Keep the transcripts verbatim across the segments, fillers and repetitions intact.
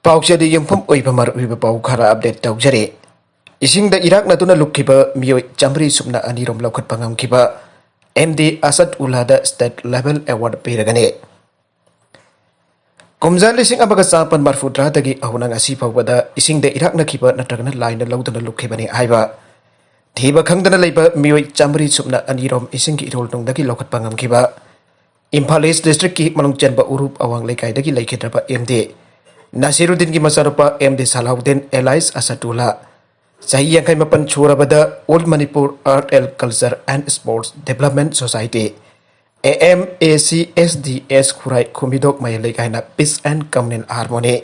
ꯄꯥꯎꯆꯦꯗ ꯌꯨꯝꯐꯝ ꯑꯣꯏꯕ ꯃꯔꯨꯑꯣꯏꯕ ꯄꯥꯎ ꯈꯔ ꯑꯞꯗꯦꯠ ꯇꯧꯖꯔꯤ꯫ ꯏꯁꯤꯡꯗ ꯏꯔꯥꯛꯅꯗꯨꯅ ꯂꯨꯞꯈꯤꯕ ꯃꯤꯑꯣꯏ ꯆꯥꯃꯔꯤ ꯁꯨꯞꯅ ꯑꯅꯤꯔꯣꯝ ꯂꯧꯈꯠꯄ ꯉꯝꯈꯤꯕ ꯑꯦꯝ ꯗꯤ ꯑꯁꯗ ꯎꯜꯂꯥꯗ ꯁ꯭ꯇꯦꯠ ꯂꯦꯚꯦꯜ ꯑꯦꯋꯥꯔꯗ ꯄꯤꯔꯒꯅꯤ꯫ ꯀꯨꯝꯖꯥ ꯂꯤꯁꯤꯡ ꯑꯃꯒ ꯆꯥꯃꯥꯄꯟ ꯃꯔꯐꯨ ꯇꯔꯥꯗꯒꯤ ꯍꯧꯅ ꯉꯁꯤ ꯐꯥꯎꯕꯗ ꯏꯁꯤꯡꯗ ꯏꯔꯥꯛꯅꯈꯤꯕ ꯅꯠꯇ꯭ꯔꯒꯅ ꯂꯥꯏꯅ ꯂꯧꯗꯨꯅ ꯂꯨꯞꯈꯤꯕꯅꯤ ꯍꯥꯏꯕ ꯊꯤꯕ ꯈꯪꯗꯅ ꯂꯩꯕ ꯃꯤꯑꯣꯏ ꯆꯥꯃꯔꯤ ꯁꯨꯞꯅ ꯑꯅꯤꯔꯣꯝ ꯏꯁꯤꯡꯒꯤ ꯏꯔꯣꯜ ꯅꯨꯡꯗꯒꯤ ꯂꯧꯈꯠꯄ ꯉꯝꯈꯤꯕ ꯏꯝꯐꯥꯜ ꯏꯁ ꯗꯤꯁꯇ꯭ꯔꯤꯛꯀꯤ ꯃꯅꯨꯡ ꯆꯟꯕ ꯎꯔꯨꯞ ꯑꯋꯥꯡ ꯂꯩꯀꯥꯏꯗꯒꯤ ꯂꯩꯈꯤꯗ꯭ꯔꯕ ꯑꯦꯝ ꯗꯤ ꯅꯁꯤꯔꯨꯗꯤꯟꯒꯤ ꯃꯆꯥꯅꯨꯄꯥ ꯑꯦꯝ ꯗꯤ ꯁꯂꯥꯎꯗꯤꯟ ꯑꯦꯂꯥꯏꯁ ꯑꯁꯗꯨꯜꯂꯥ, ꯆꯍꯤ ꯌꯥꯡꯈꯩ ꯃꯥꯄꯟ ꯁꯨꯔꯕꯗ All Manipur Art and Culture and Sports Development Society, A M A C S D S, ꯈꯨꯔꯥꯏ ꯈꯨꯃꯤꯗꯣꯛ ꯃꯌꯥꯏ ꯂꯩꯀꯥꯏꯅ Peace and Communal Harmony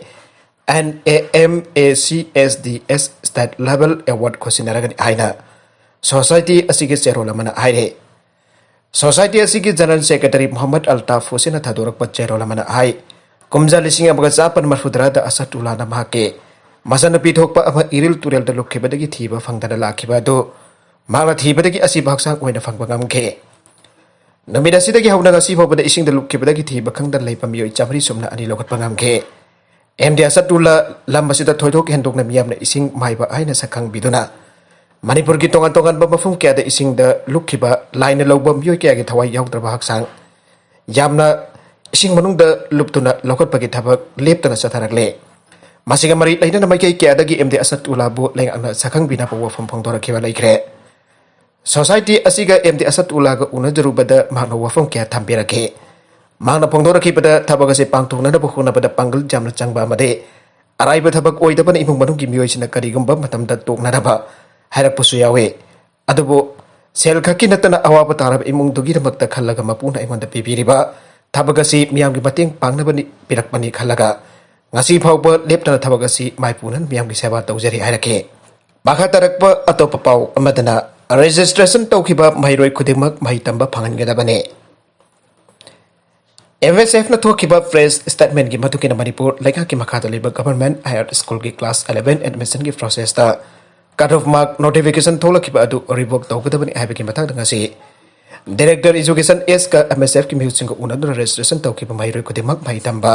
and A M A C S D S State Level Award ꯈꯨꯠꯁꯤꯟꯅꯔꯒꯅꯤ ꯍꯥꯏꯅ society ꯑꯁꯤꯒꯤ ꯆꯦꯔꯣꯜ ꯑꯃꯅ ꯍꯥꯏꯔꯤ꯫ Society ꯑꯁꯤꯒꯤ general secretary ꯃꯨꯍꯝꯃꯗ ꯑꯜꯇꯥꯐ ꯍꯨꯁꯦꯟꯅ ꯊꯥꯗꯣꯔꯛꯄ ꯆꯦꯔꯣꯜ ꯑꯃꯅ ꯍꯥꯏ, ꯀꯨꯝꯖꯥ ꯂꯤꯁꯤꯡ ꯑꯃꯒ ꯆꯥꯃꯥꯄꯟ ꯃꯔꯐꯨꯇꯔꯥꯗ ꯑꯁꯗ ꯎꯜꯂꯥꯅ ꯃꯍꯥꯛꯀꯤ ꯃꯆꯥꯅꯨꯄꯤ ꯊꯣꯛꯄ ꯑꯃ ꯏꯔꯤꯜ ꯇꯨꯔꯦꯜꯗ ꯂꯨꯞꯈꯤꯕꯗꯒꯤ ꯊꯤꯕ ꯐꯪꯗꯅ ꯂꯥꯛꯈꯤꯕ ꯑꯗꯨ ꯃꯍꯥꯛꯅ ꯊꯤꯕꯗꯒꯤ ꯑꯁꯤꯕ ꯍꯛꯆꯥꯡ ꯑꯣꯏꯅ ꯐꯪꯕ ꯉꯝꯈꯤ꯫ ꯅꯨꯃꯤꯠ ꯑꯁꯤꯗꯒꯤ ꯍꯧꯅ ꯉꯁꯤ ꯐꯥꯎꯕꯗ ꯏꯁꯤꯡꯗ ꯂꯨꯞꯈꯤꯕꯗꯒꯤ ꯊꯤꯕ ꯈꯪꯗꯅ ꯂꯩꯕ ꯃꯤꯑꯣꯏ ꯆꯥꯃꯔꯤ ꯁꯨꯞꯅ ꯑꯅꯤ ꯂꯧꯈꯠꯄ ꯉꯝꯈꯤ꯫ ꯑꯦꯝ ꯗꯤ ꯑꯁꯗ ꯎꯜꯂꯥ ꯂꯝ ꯑꯁꯤꯗ ꯊꯣꯏꯗꯣꯛ ꯍꯦꯟꯗꯣꯛꯅ ꯃꯤꯌꯥꯝꯅ ꯏꯁꯤꯡ ꯃꯥꯏꯕ ꯍꯥꯏꯅ ꯁꯛꯈꯪꯕꯤꯗꯨꯅ ꯃꯅꯤꯄꯨꯔꯒꯤ ꯇꯣꯉꯥꯟ ꯇꯣꯉꯥꯟꯕ ꯃꯐꯝ ꯀꯌꯥꯗ ꯏꯁꯤꯡꯗ ꯂꯨꯞꯈꯤꯕ ꯂꯥꯏꯅ ꯂꯧꯕ ꯃꯤꯑꯣꯏ ꯀꯌꯥꯒꯤ ꯊꯋꯥꯏ ꯌꯥꯎꯗ꯭ꯔꯕ ꯍꯛꯆꯥꯡ ꯌꯥꯝꯅ ꯏꯁꯤꯡ ꯃꯅꯨꯡꯗ ꯂꯨꯞꯇꯨꯅ ꯂꯧꯈꯠꯄꯒꯤ ꯊꯕꯛ ꯂꯦꯞꯇꯅ ꯆꯠꯊꯔꯛꯂꯦ꯫ ꯃꯁꯤꯒ ꯃꯔꯤ ꯂꯩꯅꯅ ꯃꯥꯏꯀꯩ ꯀꯌꯥꯗꯒꯤ ꯑꯦꯝ ꯗꯤ ꯑꯁꯗ ꯎꯜꯂꯥꯕꯨ ꯂꯩꯉꯥꯛꯅ ꯁꯛꯈꯪꯕꯤꯅꯕ ꯋꯥꯐꯝ ꯐꯣꯡꯗꯣꯔꯛꯈꯤꯕ ꯂꯩꯈ꯭ꯔꯦ꯫ ꯁꯣꯁꯥꯏꯇꯤ ꯑꯁꯤꯒ ꯑꯦꯝ ꯗꯤ ꯑꯁꯗ ꯎꯜꯂꯥꯒ ꯎꯅꯖꯔꯨꯕꯗ ꯃꯍꯥꯛꯅ ꯋꯥꯐꯝ ꯀꯌꯥ ꯊꯝꯕꯤꯔꯛꯈꯤ꯫ ꯃꯍꯥꯛꯅ ꯐꯣꯡꯗꯣꯔꯛꯈꯤꯕꯗ, ꯊꯕꯛ ꯑꯁꯤ ꯄꯥꯡꯊꯣꯛꯅꯅꯕ ꯍꯣꯠꯅꯕꯗ ꯄꯥꯡꯒꯜ ꯌꯥꯝꯅ ꯆꯪꯕ ꯑꯃꯗꯤ ꯑꯔꯥꯏꯕ ꯊꯕꯛ ꯑꯣꯏꯗꯕꯅ ꯏꯃꯨꯡ ꯃꯅꯨꯡꯒꯤ ꯃꯤꯑꯣꯏꯁꯤꯡꯅ ꯀꯔꯤꯒꯨꯝꯕ ꯃꯇꯝꯗ ꯇꯣꯛꯅꯅꯕ ꯍꯥꯏꯔꯛꯄꯁꯨ ꯌꯥꯎꯏ꯫ ꯑꯗꯨꯕꯨ ꯁꯦꯜ ꯈꯛꯀꯤ ꯅꯠꯇꯅ ꯑꯋꯥꯕ ꯇꯥꯔꯕ ꯏꯃꯨꯡꯗꯨꯒꯤꯗꯃꯛꯇ ꯈꯜꯂꯒ ꯃꯄꯨꯅ ꯑꯩꯉꯣꯟꯗ ꯄꯤꯕꯤꯔꯤꯕ ꯊꯕꯛ ꯑꯁꯤ ꯃꯤꯌꯥꯝꯒꯤ ꯃꯇꯦꯡ ꯄꯥꯡꯅꯕꯅꯤ, ꯄꯤꯔꯛꯄꯅꯤ ꯈꯜꯂꯒ ꯉꯁꯤ ꯐꯥꯎꯕ ꯂꯦꯞꯇꯅ ꯊꯕꯛ ꯑꯁꯤ ꯃꯥꯏꯄꯨꯅꯅ ꯃꯤꯌꯥꯝꯒꯤ ꯁꯦꯕꯥ ꯇꯧꯖꯔꯤ ꯍꯥꯏꯔꯛꯈꯤ꯫ ꯃꯈꯥ ꯇꯥꯔꯛꯄ ꯑꯇꯣꯞꯄ ꯄꯥꯎ ꯑꯃꯗꯅ, ꯔꯦꯖꯤꯁꯇ꯭ꯔꯦꯁꯟ ꯇꯧꯈꯤꯕ ꯃꯍꯩꯔꯣꯏ ꯈꯨꯗꯤꯡꯃꯛ ꯃꯍꯩ ꯇꯝꯕ ꯐꯪꯍꯟꯒꯗꯕꯅꯤ꯫ ꯑꯦꯝ ꯑꯦꯁ ꯑꯦꯐꯅ ꯊꯣꯛꯈꯤꯕ ꯄ꯭ꯔꯦꯁ ꯁ꯭ꯇꯦꯠꯃꯦꯟꯒꯤ ꯃꯇꯨꯡ ꯏꯟꯅ ꯃꯅꯤꯄꯨꯔ ꯂꯩꯉꯥꯛꯀꯤ ꯃꯈꯥꯗ ꯂꯩꯕ ꯒꯚꯔꯟꯃꯦꯟꯠ ꯍꯥꯌꯔ ꯁ꯭ꯀꯨꯜꯒꯤ ꯀ꯭ꯂꯥꯁ ꯑꯦꯂꯦꯚꯦꯟ ꯑꯦꯗꯃꯤꯁꯟꯒꯤ ꯄ꯭ꯔꯣꯁꯦꯁꯇ ꯀꯠ ꯑꯣꯐ ꯃꯥꯔꯛ ꯅꯣꯇꯤꯐꯤꯀꯦꯁꯟ ꯊꯣꯛꯂꯛꯈꯤꯕ ꯑꯗꯨ ꯔꯤꯚꯣꯛ ꯇꯧꯒꯗꯕꯅꯤ ꯍꯥꯏꯕꯒꯤ ꯃꯇꯥꯡꯗ ꯉꯁꯤ ꯗꯥꯏꯔꯦꯛꯇꯔ ꯑꯦꯖꯨꯀꯦꯁꯟ ꯑꯦꯁꯀ ꯑꯦꯝ ꯑꯦꯁ ꯑꯦꯐꯀꯤ ꯃꯤꯍꯨꯠꯁꯤꯡꯒ ꯎꯅꯗꯨꯅ ꯔꯦꯖꯤꯁꯇ꯭ꯔꯦꯁꯟ ꯇꯧꯈꯤꯕ ꯃꯍꯩꯔꯣꯏ ꯈꯨꯗꯤꯡꯃꯛ ꯃꯍꯩ ꯇꯝꯕ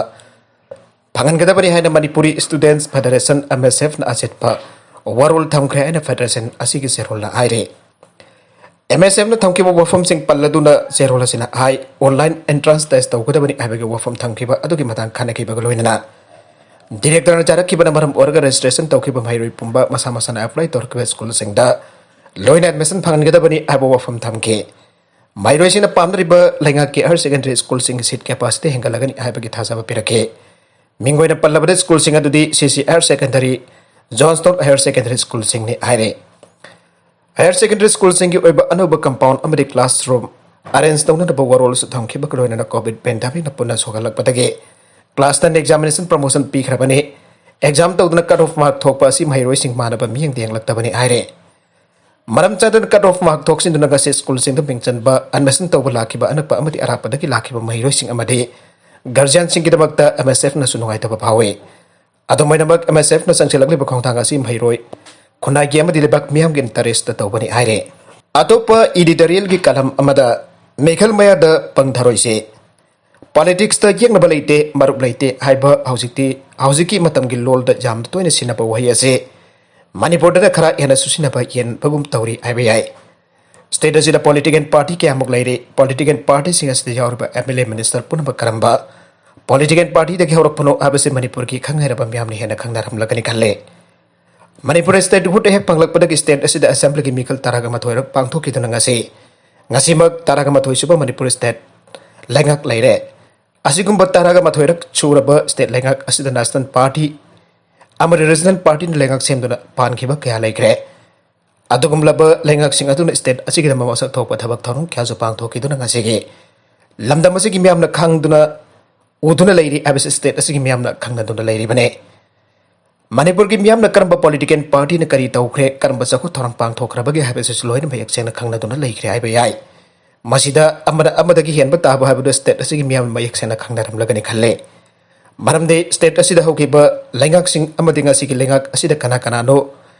ꯐꯪꯍꯟꯒꯗꯕꯅꯤ ꯍꯥꯏꯅ Manipuri students federation, M S ꯑꯦꯐꯅ ꯑꯆꯦꯠꯄ ꯋꯥꯔꯣꯜ ꯊꯝꯈ꯭ꯔꯦ ꯍꯥꯏꯅ ꯐꯦꯗꯔꯦꯁꯟ ꯑꯁꯤꯒꯤ ꯆꯦꯔꯣꯜꯅ ꯍꯥꯏꯔꯤ꯫ ꯑꯦꯝ ꯑꯦꯁ ꯑꯦꯐꯅ ꯊꯝꯈꯤꯕ ꯋꯥꯐꯝꯁꯤꯡ ꯄꯜꯂꯗꯨꯅ ꯆꯦꯔꯣꯜ ꯑꯁꯤꯅ ꯍꯥꯏ, ꯑꯣꯟꯂꯥꯏꯟ ꯑꯦꯟꯇ꯭ꯔꯥꯟꯁ ꯇꯦꯁ ꯇꯧꯒꯗꯕꯅꯤ ꯍꯥꯏꯕꯒꯤ ꯋꯥꯐꯝ ꯊꯝꯈꯤꯕ ꯑꯗꯨꯒꯤ ꯃꯇꯥꯡ ꯈꯟꯅꯈꯤꯕꯒ ꯂꯣꯏꯅꯅ ꯗꯤꯔꯦꯛꯇꯔꯅ ꯆꯥꯔꯛꯈꯤꯕꯅ ꯃꯔꯝ ꯑꯣꯏꯔꯒ ꯔꯦꯖꯤꯁꯇ꯭ꯔꯦꯁꯟ ꯇꯧꯈꯤꯕ ꯃꯍꯩꯔꯣꯏ ꯄꯨꯝꯕ ꯃꯁꯥ ꯃꯁꯥꯅ ꯑꯦꯄ꯭ꯂꯥꯏ ꯇꯧꯔꯛꯈꯤꯕ ꯁ꯭ꯀꯨꯜꯁꯤꯡꯗ ꯂꯣꯏꯅ ꯑꯦꯗꯃꯤꯁꯟ ꯐꯪꯍꯟꯒꯗꯕꯅꯤ ꯍꯥꯏꯕ ꯋꯥꯐꯝ ꯊꯝꯈꯤ꯫ ꯃꯍꯩꯔꯣꯏꯁꯤꯡꯅ ꯄꯥꯝꯅꯔꯤꯕ ꯂꯩꯉꯥꯛꯀꯤ ꯍꯥꯌꯔ ꯁꯦꯀꯦꯟꯗꯔꯤ ꯁ꯭ꯀꯨꯜꯁꯤꯡꯒꯤ ꯁꯤꯠ ꯀꯦꯄꯥꯁꯤꯇꯤ ꯍꯦꯟꯒꯠꯂꯒꯅꯤ ꯍꯥꯏꯕꯒꯤ ꯊꯥꯖꯕ ꯄꯤꯔꯛꯈꯤ꯫ ꯃꯤꯡ ꯑꯣꯏꯅ ꯄꯜꯂꯕꯗ ꯁ꯭ꯀꯨꯜꯁꯤꯡ ꯑꯗꯨꯗꯤ C C higher secondary, Johnstone higher secondary ꯁ꯭ꯀꯨꯜꯁꯤꯡꯅꯤ ꯍꯥꯏꯔꯦ꯫ ꯍꯥꯌꯔ ꯁꯦꯀꯦꯟꯗꯔꯤ ꯁ꯭ꯀꯨꯜꯁꯤꯡꯒꯤ ꯑꯣꯏꯕ ꯑꯅꯧꯕ ꯀꯝꯄꯥꯎꯟ ꯑꯃꯗꯤ ꯀ꯭ꯂꯥꯁꯔꯨꯝ ꯑꯦꯔꯦꯟꯖ ꯇꯧꯅꯅꯕ ꯋꯥꯔꯣꯜꯁꯨ ꯊꯝꯈꯤꯕꯒ ꯂꯣꯏꯅꯅ ꯀꯣꯚꯤꯗ ꯄꯦꯟꯗꯦꯃꯤꯛꯅ ꯄꯨꯟꯅ ꯁꯣꯛꯍꯜꯂꯛꯄꯗꯒꯤ ꯀ꯭ꯂꯥꯁ ꯇꯦꯟ ꯑꯦꯛꯖꯥꯃꯤꯅꯦꯁꯟ ꯄ꯭ꯔꯃꯣꯁꯟ ꯄꯤꯈ꯭ꯔꯕꯅꯤ꯫ ꯑꯦꯛꯖꯥꯝ ꯇꯧꯗꯨꯅ ꯀꯠ ꯑꯣꯐ ꯃꯥꯔꯛ ꯊꯣꯛꯄ ꯑꯁꯤ ꯃꯍꯩꯔꯣꯏꯁꯤꯡ ꯃꯥꯟꯅꯕ ꯃꯤꯠꯌꯦꯡꯗ ꯌꯦꯡꯂꯛꯇꯕꯅꯤ ꯍꯥꯏꯔꯦ꯫ ꯃꯔꯝ ꯆꯥꯗꯅ ꯀꯠ ꯑꯣꯐ ꯃꯥꯔꯛ ꯊꯣꯛꯆꯤꯟꯗꯨꯅ ꯉꯁꯤ ꯁ꯭ꯀꯨꯜꯁꯤꯡꯗ ꯃꯤꯡ ꯆꯟꯕ, ꯑꯦꯗꯃꯤꯁꯟ ꯇꯧꯕ ꯂꯥꯛꯈꯤꯕ ꯑꯅꯛꯄ ꯑꯃꯗꯤ ꯑꯔꯥꯞꯄꯗꯒꯤ ꯂꯥꯛꯈꯤꯕ ꯃꯍꯩꯔꯣꯏꯁꯤꯡ ꯑꯃꯗꯤ ꯒꯥꯔꯖꯤꯌꯥꯟꯁꯤꯡꯒꯤꯗꯃꯛꯇ ꯑꯦꯝ ꯑꯦꯁ ꯑꯦꯐꯅꯁꯨ ꯅꯨꯡꯉꯥꯏꯇꯕ ꯐꯥꯎꯏ꯫ ꯑꯗꯨꯝ ꯑꯣꯏꯅꯃꯛ, ꯑꯦꯝ ꯑꯦꯁ ꯑꯦꯐꯅ ꯆꯪꯁꯤꯜꯂꯛꯂꯤꯕ ꯈꯣꯡꯊꯥꯡ ꯑꯁꯤ ꯃꯍꯩꯔꯣꯏ, ꯈꯨꯟꯅꯥꯏꯒꯤ ꯑꯃꯗꯤ ꯂꯩꯕꯥꯛ ꯃꯤꯌꯥꯝꯒꯤ ꯏꯟꯇꯔꯦꯁꯇ ꯇꯧꯕꯅꯤ ꯍꯥꯏꯔꯦ꯫ ꯑꯇꯣꯞꯄ ꯏꯗꯤꯇꯣꯔꯤꯌꯦꯜꯒꯤ ꯀꯂꯝ ꯑꯃꯗ ꯃꯤꯈꯜ ꯃꯌꯥꯗ ꯄꯪꯊꯔꯣꯏꯁꯦ꯫ ꯄꯣꯂꯤꯇꯤꯛꯁꯇ ꯌꯦꯛꯅꯕ ꯂꯩꯇꯦ, ꯃꯔꯨꯞ ꯂꯩꯇꯦ ꯍꯥꯏꯕ ꯍꯧꯖꯤꯛꯇꯤ, ꯍꯧꯖꯤꯛꯀꯤ ꯃꯇꯝꯒꯤ ꯂꯣꯜꯗ ꯌꯥꯝꯅ ꯇꯣꯏꯅ ꯁꯤꯖꯤꯟꯅꯕ ꯋꯥꯍꯩ ꯑꯁꯤ ꯃꯅꯤꯄꯨꯔꯗꯅ ꯈꯔ ꯍꯦꯟꯅꯁꯨ ꯁꯤꯖꯤꯟꯅꯕ ꯌꯦꯡꯕꯒꯨꯝ ꯇꯧꯔꯤ ꯍꯥꯏꯕ ꯌꯥꯏ꯫ ꯁ꯭ꯇꯦꯠ ꯑꯁꯤꯗ ꯄꯣꯂꯤꯇꯤꯀꯦꯜ ꯄꯥꯔꯇꯤ ꯀꯌꯥꯃꯨꯛ ꯂꯩꯔꯤ? ꯄꯣꯂꯤꯇꯤꯀꯦꯜ ꯄꯥꯔꯇꯤꯁꯤꯡ ꯑꯁꯤꯗ ꯌꯥꯎꯔꯤꯕ ꯑꯦꯝ ꯑꯦꯜ ꯑꯦ, ꯃꯤꯅꯤꯁꯇꯔ ꯄꯨꯝꯅꯃꯛ ꯀꯔꯝꯕ ꯄꯣꯂꯤꯇꯤꯀꯦꯜ ꯄꯥꯔꯇꯤꯗꯒꯤ ꯍꯧꯔꯛꯄꯅꯣ ꯍꯥꯏꯕꯁꯤ ꯃꯅꯤꯄꯨꯔꯒꯤ ꯈꯪ ꯍꯩꯔꯕ ꯃꯤꯌꯥꯝꯅ ꯍꯦꯟꯅ ꯈꯪꯅꯔꯝꯂꯒꯅꯤ ꯈꯜꯂꯦ꯫ ꯃꯅꯤꯄꯨꯔ ꯁ꯭ꯇꯦꯠꯍꯨꯗ ꯍꯦꯛ ꯐꯪꯂꯛꯄꯗꯒꯤ ꯁ꯭ꯇꯦꯠ ꯑꯁꯤꯗ ꯑꯦꯁꯦꯝꯕ꯭ꯂꯤꯒꯤ ꯃꯤꯈꯜ ꯇꯔꯥꯒ ꯃꯥꯊꯣꯏꯔꯛ ꯄꯥꯡꯊꯣꯛꯈꯤꯗꯨꯅ ꯉꯁꯤ, ꯉꯁꯤꯃꯛ ꯇꯔꯥꯒ ꯃꯥꯊꯣꯏ ꯁꯨꯕ ꯃꯅꯤꯄꯨꯔ ꯁ꯭ꯇꯦꯠ ꯂꯩꯉꯥꯛ ꯂꯩꯔꯦ꯫ ꯑꯁꯤꯒꯨꯝꯕ ꯇꯔꯥꯒ ꯃꯥꯊꯣꯏꯔꯛ ꯁꯨꯔꯕ ꯁ꯭ꯇꯦꯠ ꯂꯩꯉꯥꯛ ꯑꯁꯤꯗ ꯅꯦꯁꯅꯦꯜ ꯄꯥꯔꯇꯤ ꯑꯃꯗꯤ ꯔꯤꯖꯅꯦꯜ ꯄꯥꯔꯇꯤꯅ ꯂꯩꯉꯥꯛ ꯁꯦꯝꯗꯨꯅ ꯄꯥꯟꯈꯤꯕ ꯀꯌꯥ ꯂꯩꯈ꯭ꯔꯦ꯫ ꯑꯗꯨꯒꯨꯝꯂꯕ ꯂꯩꯉꯥꯛꯁꯤꯡ ꯑꯗꯨꯅ ꯁ꯭ꯇꯦꯠ ꯑꯁꯤꯒꯤꯗꯃꯛ ꯃꯁꯛ ꯊꯣꯛꯄ ꯊꯕꯛ ꯊꯧꯔꯝ ꯀꯌꯥꯁꯨ ꯄꯥꯡꯊꯣꯛꯈꯤꯗꯨꯅ ꯉꯁꯤꯒꯤ ꯂꯝꯗꯝ ꯑꯁꯤꯒꯤ ꯃꯤꯌꯥꯝꯅ ꯈꯪꯗꯨꯅ, ꯎꯗꯨꯅ ꯂꯩꯔꯤ ꯍꯥꯏꯕꯁꯤ ꯁ꯭ꯇꯦꯠ ꯑꯁꯤꯒꯤ ꯃꯤꯌꯥꯝꯅ ꯈꯪꯅꯗꯨꯅ ꯂꯩꯔꯤꯕꯅꯤ꯫ ꯃꯅꯤꯄꯨꯔꯒꯤ ꯃꯤꯌꯥꯝꯅ ꯀꯔꯝꯕ ꯄꯣꯂꯤꯇꯤꯀꯦꯜ ꯄꯥꯔꯇꯤꯅ ꯀꯔꯤ ꯇꯧꯈ꯭ꯔꯦ, ꯀꯔꯝꯕ ꯆꯥꯎꯈꯠ ꯊꯧꯔꯥꯡ ꯄꯥꯡꯊꯣꯛꯈ꯭ꯔꯕꯒꯦ ꯍꯥꯏꯕꯁꯤꯁꯨ ꯂꯣꯏꯅ ꯃꯌꯦꯛ ꯁꯦꯡꯅ ꯈꯪꯅꯗꯨꯅ ꯂꯩꯈ꯭ꯔꯦ ꯍꯥꯏꯕ ꯌꯥꯏ꯫ ꯃꯁꯤꯗ ꯑꯃꯅ ꯑꯃꯗꯒꯤ ꯍꯦꯟꯕ ꯇꯥꯕ ꯍꯥꯏꯕꯗꯨ ꯁ꯭ꯇꯦꯠ ꯑꯁꯤꯒꯤ ꯃꯤꯌꯥꯝꯅ ꯃꯌꯦꯛ ꯁꯦꯡꯅ ꯈꯪꯅꯔꯝꯂꯒꯅꯤ ꯈꯜꯂꯦ꯫ ꯃꯔꯝꯗꯤ ꯁ꯭ꯇꯦꯠ ꯑꯁꯤꯗ ꯍꯧꯈꯤꯕ ꯂꯩꯉꯥꯛꯁꯤꯡ ꯑꯃꯗꯤ ꯉꯁꯤꯒꯤ ꯂꯩꯉꯥꯛ ꯑꯁꯤꯗ ꯀꯅꯥ ꯀꯅꯥꯅꯣ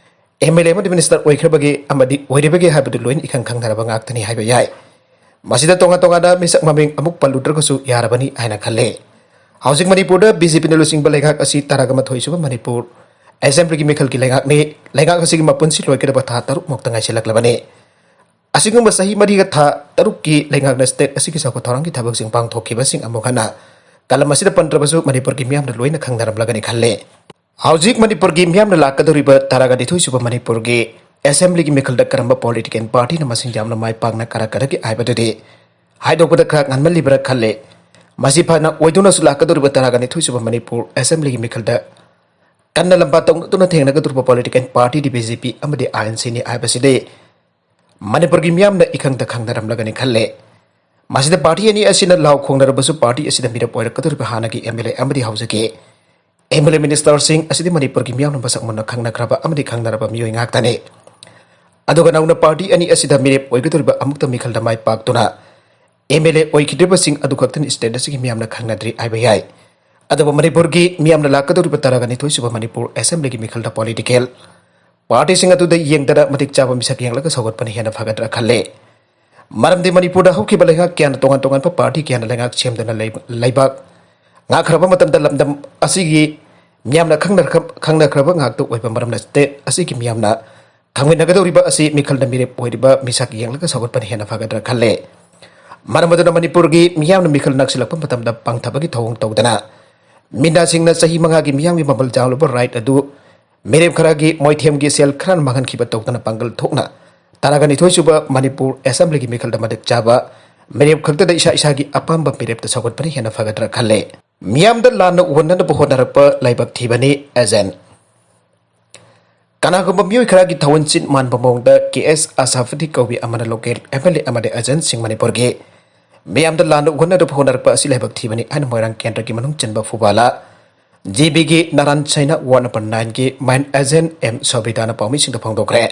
ꯑꯦꯝ ꯑꯦꯜ ꯑꯦ ꯑꯃꯗꯤ ꯃꯤꯅꯤꯁꯇꯔ ꯑꯣꯏꯈ꯭ꯔꯕꯒꯦ ꯑꯃꯗꯤ ꯑꯣꯏꯔꯤꯕꯒꯦ ꯍꯥꯏꯕꯗꯨ ꯂꯣꯏꯅ ꯏꯈꯪ ꯈꯪꯅꯔꯕ ꯉꯥꯛꯇꯅꯤ ꯍꯥꯏꯕ ꯌꯥꯏ꯫ ꯃꯁꯤꯗ ꯇꯣꯉꯥꯟ ꯇꯣꯉꯥꯟꯅ ꯃꯤꯁꯛ ꯃꯃꯤꯡ ꯑꯃꯨꯛ ꯄꯜꯂꯨꯗ꯭ꯔꯒꯁꯨ ꯌꯥꯔꯕꯅꯤ ꯍꯥꯏꯅ ꯈꯜꯂꯤ꯫ ꯍꯧꯖꯤꯛ ꯃꯅꯤꯄꯨꯔꯗ ꯕꯤ ꯖꯦ ꯄꯤꯅ ꯂꯨꯆꯤꯡꯕ ꯂꯩꯉꯥꯛ ꯑꯁꯤ ꯇꯔꯥꯒ ꯃꯥꯊꯣꯏ ꯁꯨꯕ ꯃꯅꯤꯄꯨꯔ ꯑꯦꯁꯦꯝꯕ꯭ꯂꯤꯒꯤ ꯃꯤꯈꯜꯒꯤ ꯂꯩꯉꯥꯛꯅꯤ꯫ ꯂꯩꯉꯥꯛ ꯑꯁꯤꯒꯤ ꯃꯄꯨꯟꯁꯤ ꯂꯣꯏꯒꯗꯕ ꯊꯥ ꯇꯔꯨꯛ ꯃꯨꯛꯇ ꯉꯥꯏꯁꯤꯜꯂꯛꯂꯕꯅꯤ꯫ ꯑꯁꯤꯒꯨꯝꯕ ꯆꯍꯤ ꯃꯔꯤꯒ ꯊꯥ ꯇꯔꯨꯛꯀꯤ ꯂꯩꯉꯥꯛꯅ ꯁ꯭ꯇꯦꯠ ꯑꯁꯤꯒꯤ ꯆꯥꯎꯈꯠ ꯊꯧꯔꯥꯡꯒꯤ ꯊꯕꯛꯁꯤꯡ ꯄꯥꯡꯊꯣꯛꯈꯤꯕꯁꯤꯡ ꯑꯃꯨꯛ ꯍꯟꯅ ꯀꯂꯝ ꯑꯁꯤꯗ ꯄꯟꯗ꯭ꯔꯕꯁꯨ ꯃꯅꯤꯄꯨꯔꯒꯤ ꯃꯤꯌꯥꯝꯅ ꯂꯣꯏꯅ ꯈꯪꯅꯔꯝꯂꯒꯅꯤ ꯈꯜꯂꯤ꯫ ꯍꯧꯖꯤꯛ ꯃꯅꯤꯄꯨꯔꯒꯤ ꯃꯤꯌꯥꯝꯅ ꯂꯥꯛꯀꯗꯧꯔꯤꯕ ꯇꯔꯥꯒ ꯅꯤꯊꯣꯏ ꯁꯨꯕ ꯃꯅꯤꯄꯨꯔꯒꯤ ꯑꯦꯁꯦꯝꯕ꯭ꯂꯤꯒꯤ ꯃꯤꯈꯜꯗ ꯀꯔꯝꯕ ꯄꯣꯂꯤꯇꯤꯀꯦꯜ ꯄꯥꯔꯇꯤꯅ ꯃꯁꯤꯡ ꯌꯥꯝꯅ ꯃꯥꯏ ꯄꯥꯛꯅ ꯀꯥꯔꯛꯀꯗꯒꯦ ꯍꯥꯏꯕꯗꯨꯗꯤ ꯍꯥꯏꯗꯣꯛꯄꯗ ꯈꯔ ꯉꯟꯃꯜꯂꯤꯕ꯭ꯔꯥ ꯈꯜꯂꯤ꯫ ꯃꯁꯤ ꯐꯅ ꯑꯣꯏꯗꯨꯅꯁꯨ ꯂꯥꯛꯀꯗꯧꯔꯤꯕ ꯇꯔꯥꯒ ꯅꯤꯊꯣꯏ ꯁꯨꯕ ꯃꯅꯤꯄꯨꯔ ꯑꯦꯁꯦꯝꯕ꯭ꯂꯤꯒꯤ ꯃꯤꯈꯜꯗ ꯀꯟꯅ ꯂꯝꯕꯥ ꯇꯧꯅꯗꯨꯅ ꯊꯦꯡꯅꯒꯗꯧꯔꯤꯕ ꯄꯣꯂꯤꯇꯤꯀꯦꯜ ꯄꯥꯔꯇꯤꯗꯤ ꯕꯤ ꯖꯦ ꯄꯤ ꯑꯃꯗꯤ ꯑꯥꯏ ꯑꯦꯟ ꯁꯤꯅꯤ ꯍꯥꯏꯕꯁꯤꯗꯤ ꯃꯅꯤꯄꯨꯔꯒꯤ ꯃꯤꯌꯥꯝꯅ ꯏꯈꯪꯗ ꯈꯪꯅꯔꯝꯂꯒꯅꯤ ꯈꯜꯂꯦ꯫ ꯃꯁꯤꯗ ꯄꯥꯔꯇꯤ ꯑꯅꯤ ꯑꯁꯤꯅ ꯂꯥꯎ ꯈꯣꯡꯅꯔꯕꯁꯨ ꯄꯥꯔꯇꯤ ꯑꯁꯤꯗ ꯃꯤꯔꯦꯞ ꯑꯣꯏꯔꯛꯀꯗꯧꯔꯤꯕ ꯍꯥꯟꯅꯒꯤ ꯑꯦꯝ ꯑꯦꯜ ꯑꯦ ꯑꯃꯗꯤ ꯍꯧꯖꯤꯛꯀꯤ ꯑꯦꯝ ꯑꯦꯜ ꯑꯦ ꯃꯤꯅꯤꯁꯇꯔꯁꯤꯡ ꯑꯁꯤꯗꯤ ꯃꯅꯤꯄꯨꯔꯒꯤ ꯃꯤꯌꯥꯝꯅ ꯃꯁꯛ ꯃꯨꯟꯅ ꯈꯪꯅꯈ꯭ꯔꯕ ꯑꯃꯗꯤ ꯈꯪꯅꯔꯕ ꯃꯤꯑꯣꯏ ꯉꯥꯛꯇꯅꯤ꯫ ꯑꯗꯨꯒ ꯅꯧꯅ ꯄꯥꯔꯇꯤ ꯑꯅꯤ ꯑꯁꯤꯗ ꯃꯤꯔꯦꯞ ꯑꯣꯏꯒꯗꯧꯔꯤꯕ ꯑꯃꯨꯛꯇ ꯃꯤꯈꯜꯗ ꯃꯥꯏ ꯄꯥꯛꯇꯨꯅ ꯑꯦꯝ ꯑꯦꯜ ꯑꯦ ꯑꯣꯏꯈꯤꯗ꯭ꯔꯤꯕꯁꯤꯡ ꯑꯗꯨ ꯈꯛꯇꯅ ꯁ꯭ꯇꯦꯠ ꯑꯁꯤꯒꯤ ꯃꯤꯌꯥꯝꯅ ꯈꯪꯅꯗ꯭ꯔꯤ ꯍꯥꯏꯕ ꯌꯥꯏ꯫ ꯑꯗꯨꯕꯨ ꯃꯅꯤꯄꯨꯔꯒꯤ ꯃꯤꯌꯥꯝꯅ ꯂꯥꯛꯀꯗꯧꯔꯤꯕ ꯇꯔꯥꯒ ꯅꯤꯊꯣꯏ ꯁꯨꯕ ꯃꯅꯤꯄꯨꯔ ꯑꯦꯁꯦꯝꯕ꯭ꯂꯤꯒꯤ ꯃꯤꯈꯜꯗ ꯄꯣꯂꯤꯇꯤꯀꯦꯜ ꯄꯥꯔꯇꯤꯁꯤꯡ ꯑꯗꯨꯗ ꯌꯦꯡꯗꯅ ꯃꯇꯤꯛ ꯆꯥꯕ ꯃꯤꯁꯛ ꯌꯦꯡꯂꯒ ꯁꯧꯒꯠꯄꯅ ꯍꯦꯟꯅ ꯐꯒꯗ꯭ꯔꯥ ꯈꯜꯂꯦ꯫ ꯃꯔꯝꯗꯤ ꯃꯅꯤꯄꯨꯔꯗ ꯍꯧꯈꯤꯕ ꯂꯩꯉꯥꯛ ꯀꯌꯥꯅ ꯇꯣꯉꯥꯟ ꯇꯣꯉꯥꯟꯕ ꯄꯥꯔꯇꯤ ꯀꯌꯥꯅ ꯂꯩꯉꯥꯛ ꯁꯦꯝꯗꯨꯅ ꯂꯩ-, ꯂꯩꯕꯥꯛ ꯉꯥꯛꯈ꯭ꯔꯕ ꯃꯇꯝꯗ ꯂꯝꯗꯝ ꯑꯁꯤꯒꯤ ꯃꯤꯌꯥꯝꯅ ꯈꯪꯅꯔ-, ꯈꯪꯅꯈ꯭ꯔꯕ ꯉꯥꯛꯇ ꯑꯣꯏꯕ ꯃꯔꯝꯅ ꯁ꯭ꯇꯦꯠ ꯑꯁꯤꯒꯤ ꯃꯤꯌꯥꯝꯅ ꯈꯪꯃꯤꯟꯅꯒꯗꯧꯔꯤꯕ ꯑꯁꯤ ꯃꯤꯈꯜꯗ ꯃꯤꯔꯦꯞ ꯑꯣꯏꯔꯤꯕ ꯃꯤꯁꯛ ꯌꯦꯡꯂꯒ ꯁꯧꯒꯠꯄꯅ ꯍꯦꯟꯅ ꯐꯒꯗ꯭ꯔꯥ ꯈꯜꯂꯦ꯫ ꯃꯔꯝ ꯑꯗꯨꯅ ꯃꯅꯤꯄꯨꯔꯒꯤ ꯃꯤꯌꯥꯝꯅ ꯃꯤꯈꯜ ꯅꯛꯁꯤꯜꯂꯛꯄ ꯃꯇꯝꯗ ꯄꯥꯡꯊꯕꯒꯤ ꯊꯧꯑꯣꯡ ꯇꯧꯗꯅ ꯃꯤꯅꯥꯁꯤꯡꯅ ꯆꯍꯤ ꯃꯉꯥꯒꯤ ꯃꯤꯌꯥꯝꯒꯤ ꯃꯃꯜ ꯆꯥꯎꯂꯕ ꯔꯥꯏꯠ ꯑꯗꯨ ꯃꯤꯔꯦꯞ ꯈꯔꯒꯤ ꯃꯣꯏꯊꯦꯝꯒꯤ ꯁꯦꯜ ꯈꯔꯅ ꯃꯥꯡꯍꯟꯈꯤꯕ ꯇꯧꯗꯅ ꯄꯥꯡꯒꯜ ꯊꯣꯛꯅ ꯇꯔꯥꯒ ꯅꯤꯊꯣꯏ ꯁꯨꯕ ꯃꯅꯤꯄꯨꯔ ꯑꯦꯁꯦꯝꯕ꯭ꯂꯤꯒꯤ ꯃꯤꯈꯜꯗ ꯃꯇꯤꯛ ꯆꯥꯕ ꯃꯤꯔꯦꯞ ꯈꯛꯇꯗ ꯏꯁꯥ ꯏꯁꯥꯒꯤ ꯑꯄꯥꯝꯕ ꯃꯤꯔꯦꯞꯇ ꯁꯧꯒꯠꯄꯅ ꯍꯦꯟꯅ ꯐꯒꯗ꯭ꯔꯥ ꯈꯜꯂꯦ꯫ ꯃꯤꯌꯥꯝꯗ ꯂꯥꯟꯅ ꯎꯍꯟꯅꯅꯕ ꯍꯣꯠꯅꯔꯛꯄ ꯂꯥꯏꯕꯛ ꯊꯤꯕꯅꯤ ꯑꯦꯖꯦꯟ꯫ ꯀꯅꯥꯒꯨꯝꯕ ꯃꯤꯑꯣꯏ ꯈꯔꯒꯤ ꯊꯋꯟꯁꯤꯟ ꯃꯥꯟꯕ ꯃꯑꯣꯡꯗ ꯀꯦ ꯑꯦꯁ ꯑꯁꯥꯐꯗꯤ ꯀꯧꯕꯤ ꯑꯃꯅ ꯂꯣꯀꯦꯜ ꯑꯦꯝ ꯑꯦꯜ ꯑꯦ ꯑꯃꯗꯤ ꯑꯦꯖꯦꯟꯁꯤꯡ ꯃꯅꯤꯄꯨꯔꯒꯤ ꯃꯤꯌꯥꯝꯗ ꯂꯥꯟꯅ ꯎꯍꯟꯅꯅꯕ ꯍꯣꯠꯅꯔꯛꯄ ꯑꯁꯤ ꯂꯥꯏꯕꯛ ꯊꯤꯕꯅꯤ ꯍꯥꯏꯅ ꯃꯣꯏꯔꯥꯡ ꯀꯦꯟꯗ꯭ꯔꯒꯤ ꯃꯅꯨꯡ ꯆꯟꯕ ꯐꯨꯕꯥꯂꯥ ꯖꯤ ꯕꯤꯒꯤ ꯅꯥꯔꯥꯟ ꯁꯩꯅ ꯋꯥꯔꯗ ꯅꯝꯕꯔ ꯅꯥꯏꯟꯒꯤ ꯃꯥꯏꯟ ꯑꯦꯖꯦꯟ ꯑꯦꯝ ꯁꯣꯕꯤꯇꯥꯅ ꯄꯥꯎꯃꯤꯁꯤꯡꯗ ꯐꯣꯡꯗꯣꯛꯈ꯭ꯔꯦ꯫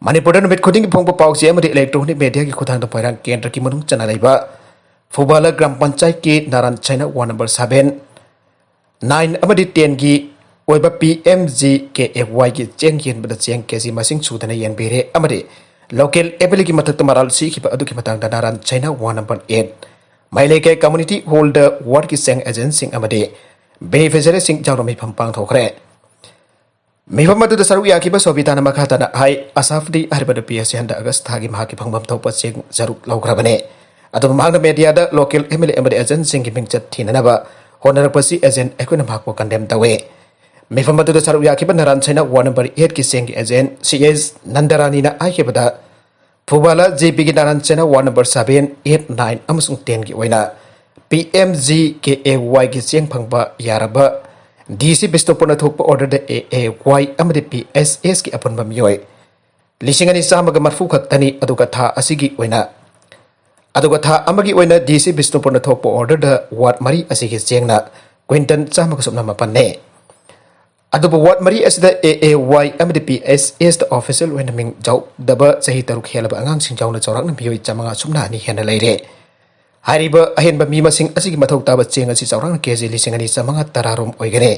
ꯃꯅꯤꯄꯨꯔꯗ ꯅꯨꯃꯤꯠ ꯈꯨꯗꯤꯡꯒꯤ ꯐꯣꯡꯕ ꯄꯥꯎꯆꯦ ꯑꯃꯗꯤ ꯏꯂꯦꯛꯇ꯭ꯔꯣꯅꯤꯛ ꯃꯦꯗꯤꯌꯥꯒꯤ ꯈꯨꯠꯊꯥꯡꯗ ꯃꯣꯏꯔꯥꯡ ꯀꯦꯟꯗ꯭ꯔꯒꯤ ꯃꯅꯨꯡ ꯆꯟꯅ ꯂꯩꯕ ꯐꯨꯕꯥꯂꯥ ꯒ꯭ꯔꯥꯝ ꯄꯟꯆꯥꯌꯠꯀꯤ ꯅꯥꯔꯥꯟ ꯁꯩꯅ ꯋꯥꯔꯗ ꯅꯝꯕꯔ ꯁꯚꯦꯟ, ꯅꯥꯏꯟ ꯑꯃꯗꯤ ꯇꯦꯟꯒꯤ ꯑꯣꯏꯕ ꯄꯤ ꯑꯦꯝ ꯖꯤ ꯀꯦ ꯑꯦꯐ ꯋꯥꯏꯒꯤ ꯆꯦꯡ ꯌꯦꯟꯕꯗ ꯆꯦꯡ ꯀꯦ ꯖꯤ ꯃꯁꯤꯡ ꯁꯨꯗꯅ ꯌꯦꯟꯕꯤꯔꯦ ꯑꯃꯗꯤ ꯂꯣꯀꯦꯜ ꯑꯦꯝ ꯑꯦꯜ ꯑꯦꯒꯤ ꯃꯊꯛꯇ ꯃꯔꯥꯜ ꯁꯤꯈꯤꯕ ꯑꯗꯨꯒꯤ ꯃꯇꯥꯡꯗ ꯅꯥꯔꯥꯟ ꯁꯩꯅ ꯋꯥꯔꯗ ꯅꯝꯕꯔ ꯑꯦꯠ ꯃꯩꯂꯩꯀꯦ ꯀꯝꯃ꯭ꯌꯨꯅꯤꯇꯤ ꯍꯣꯜꯗ ꯋꯥꯔꯗꯀꯤ ꯆꯦꯡ ꯑꯦꯖꯦꯟꯠꯁꯤꯡ ꯑꯃꯗꯤ ꯕꯦꯅꯤꯐꯤꯁꯔꯤꯁꯤꯡ ꯌꯥꯎꯅ ꯃꯤꯐꯝ ꯄꯥꯡꯊꯣꯛꯈ꯭ꯔꯦ꯫ ꯃꯤꯐꯝ ꯑꯗꯨꯗ ꯁꯔꯨꯛ ꯌꯥꯈꯤꯕ ꯁꯣꯕꯤꯇꯥꯅ ꯃꯈꯥ ꯇꯥꯅ ꯍꯥꯏ, ꯑꯁꯥꯐꯗꯤ ꯍꯥꯏꯔꯤꯕ ꯅꯨꯄꯤ ꯑꯁꯤ ꯍꯟꯗꯛ ꯑꯥꯒꯁ ꯊꯥꯒꯤ ꯃꯍꯥꯛꯀꯤ ꯐꯪꯐꯝ ꯊꯣꯛꯄ ꯆꯦꯡ ꯁꯔꯨꯛ ꯂꯧꯈ꯭ꯔꯕꯅꯤ꯫ ꯑꯗꯨꯕꯨ ꯃꯍꯥꯛꯅ ꯃꯦꯗꯤꯌꯥꯗ ꯂꯣꯀꯦꯜ ꯑꯦꯝ ꯑꯦꯜ ꯑꯦ ꯑꯃꯗꯤ ꯑꯦꯖꯦꯟꯠꯁꯤꯡꯒꯤ ꯃꯤꯡꯆꯠ ꯊꯤꯅꯅꯕ ꯍꯣꯠꯅꯔꯛꯄꯁꯤ ꯑꯦꯖꯦꯟꯠ ꯑꯩꯈꯣꯏꯅ ꯃꯍꯥꯛꯄꯨ ꯀꯟꯗꯦꯝ ꯇꯧꯏ꯫ ꯃꯤꯐꯝ ꯑꯗꯨꯗ ꯁꯔꯨꯛ ꯌꯥꯈꯤꯕ ꯅꯥꯔꯥꯟ ꯁꯥꯏꯅ ꯋꯥꯔꯗ ꯅꯝꯕꯔ ꯑꯩꯠꯀꯤ ꯆꯦꯡꯒꯤ ꯑꯦꯖꯦꯟꯠ ꯁꯤ ꯑꯦꯁ ꯅꯟꯗꯔꯥꯅꯤꯅ ꯍꯥꯏꯈꯤꯕꯗ, ꯐꯨꯕꯥꯂꯥ ꯖꯦ ꯄꯤꯒꯤ ꯅꯥꯔꯥꯟ ꯁꯥꯏꯅ ward number seven, eight, nine ꯑꯃꯁꯨꯡ ꯇꯦꯟꯒꯤ ꯑꯣꯏꯅ P M G K A ꯋꯥꯏꯒꯤ ꯆꯦꯡ ꯐꯪꯕ ꯌꯥꯔꯕ ꯗꯤ ꯁꯤ ꯕꯤꯁꯅꯨꯄꯨꯔꯅ ꯊꯣꯛꯄ ꯑꯣꯔꯗꯔꯗ ꯑꯦ ꯑꯦ ꯋꯥꯏ ꯑꯃꯗꯤ ꯄꯤ ꯑꯦꯁ ꯑꯦꯁꯀꯤ ꯑꯄꯨꯟꯕ ꯃꯤꯑꯣꯏ ꯂꯤꯁꯤꯡ ꯑꯅꯤ ꯆꯥꯝꯃꯒ ꯃꯔꯐꯨ ꯈꯛꯇꯅꯤ꯫ ꯑꯗꯨꯒ ꯊꯥ ꯑꯁꯤꯒꯤ ꯑꯣꯏꯅ, ꯑꯗꯨꯒ ꯊꯥ ꯑꯃꯒꯤ ꯑꯣꯏꯅ ꯗꯤ ꯁꯤ ꯕꯤꯁꯅꯨꯄꯨꯔꯅ ꯊꯣꯛꯄ ꯑꯣꯔꯗꯔꯗ ꯋꯥꯔꯗ ꯃꯔꯤ ꯑꯁꯤꯒꯤ ꯆꯦꯡꯅ ꯀ꯭ꯋꯤꯟꯇꯜ ꯆꯥꯝꯃꯒ ꯁꯨꯞꯅ ꯃꯥꯄꯟꯅꯤ꯫ ꯑꯗꯨꯕꯨ ꯋꯥꯔꯗ ꯃꯔꯤ ꯑꯁꯤꯗ ꯑꯦ ꯑꯦ ꯋꯥꯏ ꯑꯃꯗꯤ ꯄꯤ ꯑꯦꯁ ꯑꯦꯁꯇ ꯑꯣꯐꯤꯁꯤꯌꯦꯜ ꯑꯣꯏꯅ ꯃꯤꯡ ꯌꯥꯎꯗꯕ ꯆꯍꯤ ꯇꯔꯨꯛ ꯍꯦꯜꯂꯕ ꯑꯉꯥꯡꯁꯤꯡ ꯌꯥꯎꯅ ꯆꯥꯎꯔꯥꯛꯅ ꯃꯤꯑꯣꯏ ꯆꯥꯝꯃꯉꯥ ꯁꯨꯞꯅ ꯑꯅꯤ ꯍꯦꯟꯅ ꯂꯩꯔꯦ꯫ ꯍꯥꯏꯔꯤꯕ ꯑꯍꯦꯟꯕ ꯃꯤ ꯃꯁꯤꯡ ꯑꯁꯤꯒꯤ ꯃꯊꯧ ꯇꯥꯕ ꯆꯦꯡ ꯑꯁꯤ ꯆꯥꯎꯔꯥꯛꯅ ꯀꯦ ꯖꯤ ꯂꯤꯁꯤꯡ ꯑꯅꯤ ꯆꯥꯝꯃꯉꯥ ꯇꯔꯥꯔꯣꯝ ꯑꯣꯏꯒꯅꯤ꯫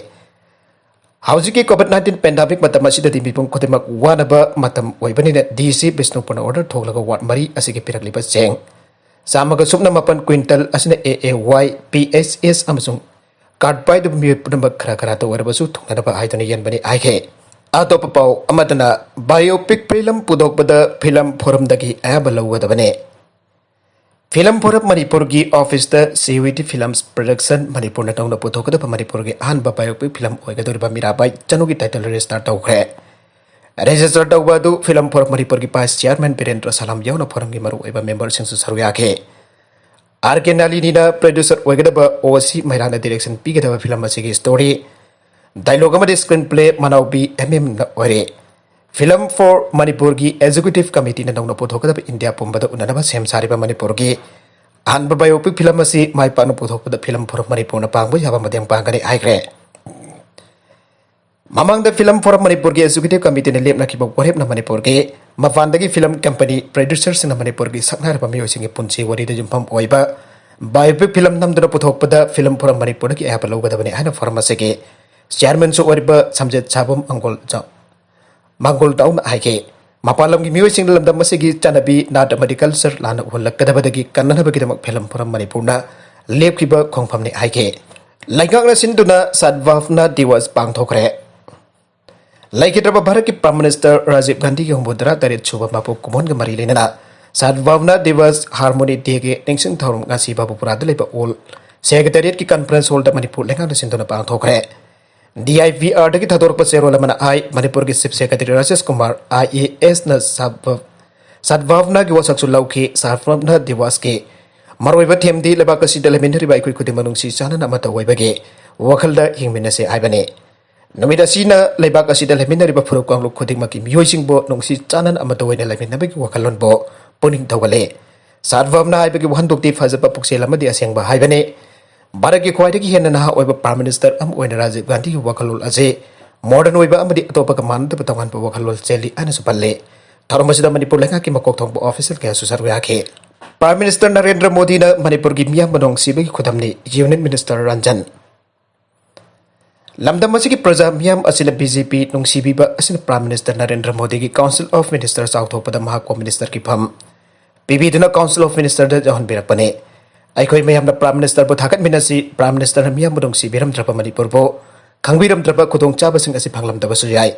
ꯍꯧꯖꯤꯛꯀꯤ ꯀꯣꯚꯤꯗ ꯅꯥꯏꯟꯇꯤꯟ ꯄꯦꯟꯗꯥꯃꯤꯛ ꯃꯇꯝ ꯑꯁꯤꯗꯗꯤ ꯃꯤꯄꯨꯝ ꯈꯨꯗꯤꯡꯃꯛ ꯋꯥꯅꯕ ꯃꯇꯝ ꯑꯣꯏꯕꯅꯤꯅ ꯗꯤ ꯁꯤ ꯕꯤꯁꯅꯨꯄꯨꯔꯅ ꯑꯣꯔꯗꯔ ꯊꯣꯛꯂꯒ ꯋꯥꯔꯗ ꯃꯔꯤ ꯑꯁꯤꯒꯤ ꯄꯤꯔꯛꯂꯤꯕ ꯆꯦꯡ ꯆꯥꯝꯃꯒ ꯁꯨꯞꯅ ꯃꯥꯄꯟ ꯀ꯭ꯋꯤꯟꯇꯜ ꯑꯁꯤꯅ ꯑꯦ ꯑꯦ ꯋꯥꯏ, ꯄꯤ ꯑꯦꯁ ꯑꯦꯁ ꯑꯃꯁꯨꯡ ꯀꯥꯔꯗ ꯄꯥꯏꯗꯕ ꯃꯤꯑꯣꯏ ꯄꯨꯝꯅꯃꯛ ꯈꯔ ꯈꯔꯇ ꯑꯣꯏꯔꯕꯁꯨ ꯊꯨꯡꯅꯅꯕ ꯍꯥꯏꯗꯨꯅ ꯌꯦꯟꯕꯅꯤ ꯍꯥꯏꯈꯤ꯫ ꯑꯇꯣꯞꯄ ꯄꯥꯎ ꯑꯃꯗꯅ, ꯕꯥꯏꯑꯣꯄꯤꯛ ꯐꯤꯂꯝ ꯄꯨꯊꯣꯛꯄꯗ ꯐꯤꯂꯝ ꯐꯣꯔꯝꯗꯒꯤ ꯑꯌꯥꯕ ꯂꯧꯒꯗꯕꯅꯤ꯫ ꯐꯤꯂꯝ ꯐꯣꯔꯝ ꯃꯅꯤꯄꯨꯔꯒꯤ ꯑꯣꯐꯤꯁꯇ ꯁꯤ U E T films production ꯃꯅꯤꯄꯨꯔꯅ ꯅꯧꯅ ꯄꯨꯊꯣꯛꯀꯗꯕ ꯃꯅꯤꯄꯨꯔꯒꯤ ꯑꯍꯥꯟꯕ ꯕꯥꯏꯑꯣꯄꯤꯛ ꯐꯤꯂꯝ ꯑꯣꯏꯒꯗꯧꯔꯤꯕ ꯃꯤꯔꯥꯕꯥꯏ ꯆꯅꯨꯒꯤ ꯇꯥꯏꯇꯜ ꯔꯦꯖꯤꯁꯇꯔ ꯇꯧꯈ꯭ꯔꯦ꯫ ꯔꯦꯖꯤꯁꯇꯔ ꯇꯧꯕ ꯑꯗꯨ ꯐꯤꯂꯝ ꯐꯣꯔꯝ ꯃꯅꯤꯄꯨꯔꯒꯤ ꯚꯥꯏꯁ ꯆꯤꯌꯥꯔꯃꯦꯟ ꯕꯤꯔꯦꯟꯗ꯭ꯔ ꯁꯥꯂꯥꯝ ꯌꯥꯎꯅ ꯐꯣꯔꯝꯒꯤ ꯃꯔꯨꯑꯣꯏꯕ ꯃꯦꯝꯕꯔꯁꯤꯡꯁꯨ ꯁꯔꯨꯛ ꯌꯥꯈꯤ꯫ ꯑꯥꯔ ꯀꯦ ꯅꯥꯂꯤꯅꯤꯅ ꯄ꯭ꯔꯗ꯭ꯌꯨꯁꯔ ꯑꯣꯏꯒꯗꯕ, ꯑꯣ ꯁꯤ ꯃꯩꯔꯥꯅ ꯗꯤꯔꯦꯛꯁꯟ ꯄꯤꯒꯗꯕ ꯐꯤꯂꯝ ꯑꯁꯤꯒꯤ ꯁ꯭ꯇꯣꯔꯤ, ꯗꯥꯏꯂꯣꯒ ꯑꯃꯗꯤ ꯁ꯭ꯀ꯭ꯔꯤꯟ ꯄ꯭ꯂꯦ ꯃꯅꯥꯎꯕꯤ ꯑꯦꯝ ꯑꯦꯝꯅ ꯑꯣꯏꯔꯦ꯫ ꯐꯤꯂꯝ ꯐꯣꯔ ꯃꯅꯤꯄꯨꯔꯒꯤ ꯑꯦꯛꯖꯤꯀ꯭ꯌꯨꯇꯤꯚ ꯀꯃꯤꯇꯤꯅ ꯅꯧꯅ ꯄꯨꯊꯣꯛꯀꯗꯕ ꯏꯟꯗꯤꯌꯥ ꯄꯨꯝꯕꯗ ꯎꯅꯅꯕ ꯁꯦꯝ ꯁꯥꯔꯤꯕ ꯃꯅꯤꯄꯨꯔꯒꯤ ꯑꯍꯥꯟꯕ ꯕꯥꯏꯑꯣꯄꯤꯛ ꯐꯤꯂꯝ ꯑꯁꯤ ꯃꯥꯏ ꯄꯥꯛꯅ ꯄꯨꯊꯣꯛꯄꯗ ꯐꯤꯂꯝ ꯐꯣꯔꯝ ꯃꯅꯤꯄꯨꯔꯅ ꯄꯥꯡꯕ ꯌꯥꯕ ꯃꯇꯦꯡ ꯄꯥꯡꯒꯅꯤ ꯍꯥꯏꯈ꯭ꯔꯦ꯫ ꯃꯃꯥꯡꯗ ꯐꯤꯂꯝ ꯐꯣꯔꯝ ꯃꯅꯤꯄꯨꯔꯒꯤ ꯑꯦꯛꯖꯤꯀ꯭ꯌꯨꯇꯤꯚ ꯀꯃꯤꯇꯤꯅ ꯂꯦꯞꯅꯈꯤꯕ ꯋꯥꯔꯦꯞꯅ ꯃꯅꯤꯄꯨꯔꯒꯤ ꯃꯄꯥꯟꯗꯒꯤ ꯐꯤꯂꯝ ꯀꯝꯄꯅꯤ ꯄ꯭ꯔꯗ꯭ꯌꯨꯁꯔꯁꯤꯡꯅ ꯃꯅꯤꯄꯨꯔꯒꯤ ꯁꯛꯅꯥꯏꯔꯕ ꯃꯤꯑꯣꯏꯁꯤꯡꯒꯤ ꯄꯨꯟꯁꯤ ꯋꯥꯔꯤꯗ ꯌꯨꯝꯐꯝ ꯑꯣꯏꯕ ꯕꯥꯏꯑꯣꯄꯤꯛ ꯐꯤꯂꯝ ꯅꯝꯗꯨꯅ ꯄꯨꯊꯣꯛꯄꯗ ꯐꯤꯂꯝ ꯐꯣꯔꯝ ꯃꯅꯤꯄꯨꯔꯗꯒꯤ ꯑꯌꯥꯕ ꯂꯧꯒꯗꯕꯅꯤ ꯍꯥꯏꯅ ꯐꯣꯔꯝ ꯑꯁꯤꯒꯤ ꯆꯤꯌꯥꯔꯃꯦꯟꯁꯨ ꯑꯣꯏꯔꯤꯕ ꯁꯝꯖꯦꯠ ꯁꯥꯕꯝ ꯑꯪꯒꯣꯜ ꯆ-, ꯃꯥꯡꯒꯣꯜꯗꯥꯎꯅ ꯍꯥꯏꯈꯤ꯫ ꯃꯄꯥꯟ ꯂꯝꯒꯤ ꯃꯤꯑꯣꯏꯁꯤꯡꯅ ꯂꯝꯗꯝ ꯑꯁꯤꯒꯤ ꯆꯠꯅꯕꯤ, ꯅꯥꯠ ꯑꯃꯗꯤ culture ꯂꯥꯟꯅ ꯎꯍꯜꯂꯛꯀꯗꯕꯗꯒꯤ ꯀꯟꯅꯅꯕꯒꯤꯗꯃꯛ ꯐꯤꯂꯝ ꯐꯣꯔꯝ ꯃꯅꯤꯄꯨꯔꯅ ꯂꯦꯞꯈꯤꯕ ꯈꯣꯡꯐꯝꯅꯤ ꯍꯥꯏꯈꯤ꯫ ꯂꯩꯉꯥꯛꯅ ꯁꯤꯟꯗꯨꯅ ꯁꯗꯚꯥꯕꯅꯥ ꯗꯤꯋꯁ ꯄꯥꯡꯊꯣꯛꯈ꯭ꯔꯦ꯫ ꯂꯩꯈꯤꯗ꯭ꯔꯕ ꯚꯥꯔꯠꯀꯤ Prime Minister ꯔꯥꯖꯤꯕ ꯒꯥꯟꯙꯤꯒꯤ ꯍꯨꯝꯐꯨꯇꯔꯥ ꯇꯔꯦꯠ ꯁꯨꯕ ꯃꯄꯣꯛ ꯀꯨꯝꯑꯣꯟꯒ ꯃꯔꯤ ꯂꯩꯅꯅ ꯁꯗꯚꯥꯕꯅꯥ ꯗꯤꯋꯁ Harmony Dayꯒꯤ ꯅꯤꯡꯁꯤꯡ ꯊꯧꯔꯝ ꯉꯁꯤ ꯕꯥꯕꯨꯄꯨꯔꯥꯗ ꯂꯩꯕ ꯑꯣꯜ Secretariatꯀꯤ conference hallꯗ ꯃꯅꯤꯄꯨꯔ ꯂꯩꯉꯥꯛꯅ ꯁꯤꯟꯗꯨꯅ ꯄꯥꯡꯊꯣꯛꯈ꯭ꯔꯦ꯫ DIPRꯗꯒꯤ ꯊꯥꯗꯣꯔꯛꯄ ꯆꯦꯔꯣꯜ ꯑꯃꯅ ꯍꯥꯏ, ꯃꯅꯤꯄꯨꯔꯒꯤ Chief Secretary ꯔꯥꯖꯦꯁ ꯀꯨꯃꯥꯔ IASꯅ ꯁꯗꯚꯥꯕ-, ꯁꯗꯚꯥꯕꯅꯥꯒꯤ ꯋꯥꯁꯛꯁꯨ ꯂꯧꯈꯤ꯫ ꯁꯗꯚꯥꯕꯅꯥ ꯗꯤꯋꯁꯀꯤ ꯃꯔꯨꯑꯣꯏꯕ themeꯗꯤ ꯂꯩꯕꯥꯛ ꯑꯁꯤꯗ ꯂꯩꯃꯤꯟꯅꯔꯤꯕ ꯑꯩꯈꯣꯏ ꯈꯨꯗꯤꯡꯃꯛ ꯅꯨꯡꯁꯤ ꯆꯥꯟꯅꯅ ꯑꯃꯠꯇ ꯑꯣꯏꯕꯒꯤ ꯋꯥꯈꯜꯗ ꯍꯤꯡꯃꯤꯟꯅꯁꯦ ꯍꯥꯏꯕꯅꯤ꯫ ꯅꯨꯃꯤꯠ ꯑꯁꯤꯅ ꯂꯩꯕꯥꯛ ꯑꯁꯤꯗ ꯂꯩꯃꯤꯟꯅꯔꯤꯕ ꯐꯨꯔꯨꯞ ꯀꯥꯡꯂꯨꯞ ꯈꯨꯗꯤꯡꯃꯛꯀꯤ ꯃꯤꯑꯣꯏꯁꯤꯡꯕꯨ ꯅꯨꯡꯁꯤ ꯆꯥꯟꯅꯅ ꯑꯃꯠꯇ ꯑꯣꯏꯅ ꯂꯩꯃꯤꯟꯅꯕꯒꯤ ꯋꯥꯈꯜꯂꯣꯟꯕꯨ ꯄꯨꯛꯅꯤꯡ ꯊꯧꯒꯠꯂꯤ꯫ ꯁꯗꯚꯥꯕꯅꯥ ꯍꯥꯏꯕꯒꯤ ꯋꯥꯍꯟꯊꯣꯛꯇꯤ ꯐꯖꯕ ꯄꯨꯛꯆꯦꯜ ꯑꯃꯗꯤ ꯑꯁꯦꯡꯕ ꯍꯥꯏꯕꯅꯤ꯫ ꯚꯥꯔꯠꯀꯤ ꯈ꯭ꯋꯥꯏꯗꯒꯤ ꯍꯦꯟꯅ ꯅꯍꯥ ꯑꯣꯏꯕ Prime Minister ꯑꯃ ꯑꯣꯏꯅ ꯔꯥꯖꯤꯕ ꯒꯥꯟꯙꯤꯒꯤ ꯋꯥꯈꯜꯂꯣꯟ ꯑꯁꯤ modern ꯑꯣꯏꯕ ꯑꯃꯗꯤ ꯑꯇꯣꯞꯄꯒ ꯃꯥꯟꯅꯗꯕ ꯇꯣꯉꯥꯟꯕ ꯋꯥꯈꯜꯂꯣꯟ ꯆꯦꯜꯂꯤ ꯍꯥꯏꯅꯁꯨ ꯄꯜꯂꯤ꯫ ꯊꯧꯔꯝ ꯑꯁꯤꯗ ꯃꯅꯤꯄꯨꯔ ꯂꯩꯉꯥꯛꯀꯤ ꯃꯀꯣꯛ ꯊꯣꯡꯕ official ꯀꯌꯥꯁꯨ ꯁꯔꯨꯛ ꯌꯥꯈꯤ꯫ Prime Minister ꯅꯔꯦꯟꯗ꯭ꯔ ꯃꯣꯗꯤꯅ ꯃꯅꯤꯄꯨꯔꯒꯤ ꯃꯤꯌꯥꯝꯕꯨ ꯅꯨꯡꯁꯤꯕꯒꯤ ꯈꯨꯗꯝꯅꯤ, Union Minister ꯔꯟꯖꯟ꯫ ꯂꯝꯗꯝ ꯑꯁꯤꯒꯤ ꯄ꯭ꯔꯖꯥ ꯃꯤꯌꯥꯝ ꯑꯁꯤꯅ BJP ꯅꯨꯡꯁꯤꯕꯤꯕ ꯑꯁꯤꯅ Prime Minister ꯅꯔꯦꯟꯗ꯭ꯔ ꯃꯣꯗꯤꯒꯤ Council of Minister ꯆꯥꯎꯊꯣꯛꯄꯗ ꯃꯍꯥꯛꯄꯨ ministerꯒꯤ ꯐꯝ ꯄꯤꯕꯤꯗꯨꯅ Council of Ministerꯗ ꯌꯥꯎꯍꯟꯕꯤꯔꯛꯄꯅꯤ꯫ ꯑꯩꯈꯣꯏ ꯃꯌꯥꯝꯅ Prime Ministerꯕꯨ ꯊꯥꯒꯠꯃꯤꯟꯅꯁꯤ꯫ Prime Ministerꯅ ꯃꯤꯌꯥꯝꯕꯨ ꯅꯨꯡꯁꯤꯕꯤꯔꯝꯗ꯭ꯔꯕ ꯃꯅꯤꯄꯨꯔꯕꯨ ꯈꯪꯕꯤꯔꯝꯗ꯭ꯔꯕ ꯈꯨꯗꯣꯡꯆꯥꯕꯁꯤꯡ ꯑꯁꯤ ꯐꯪꯂꯝꯗꯕꯁꯨ ꯌꯥꯏ꯫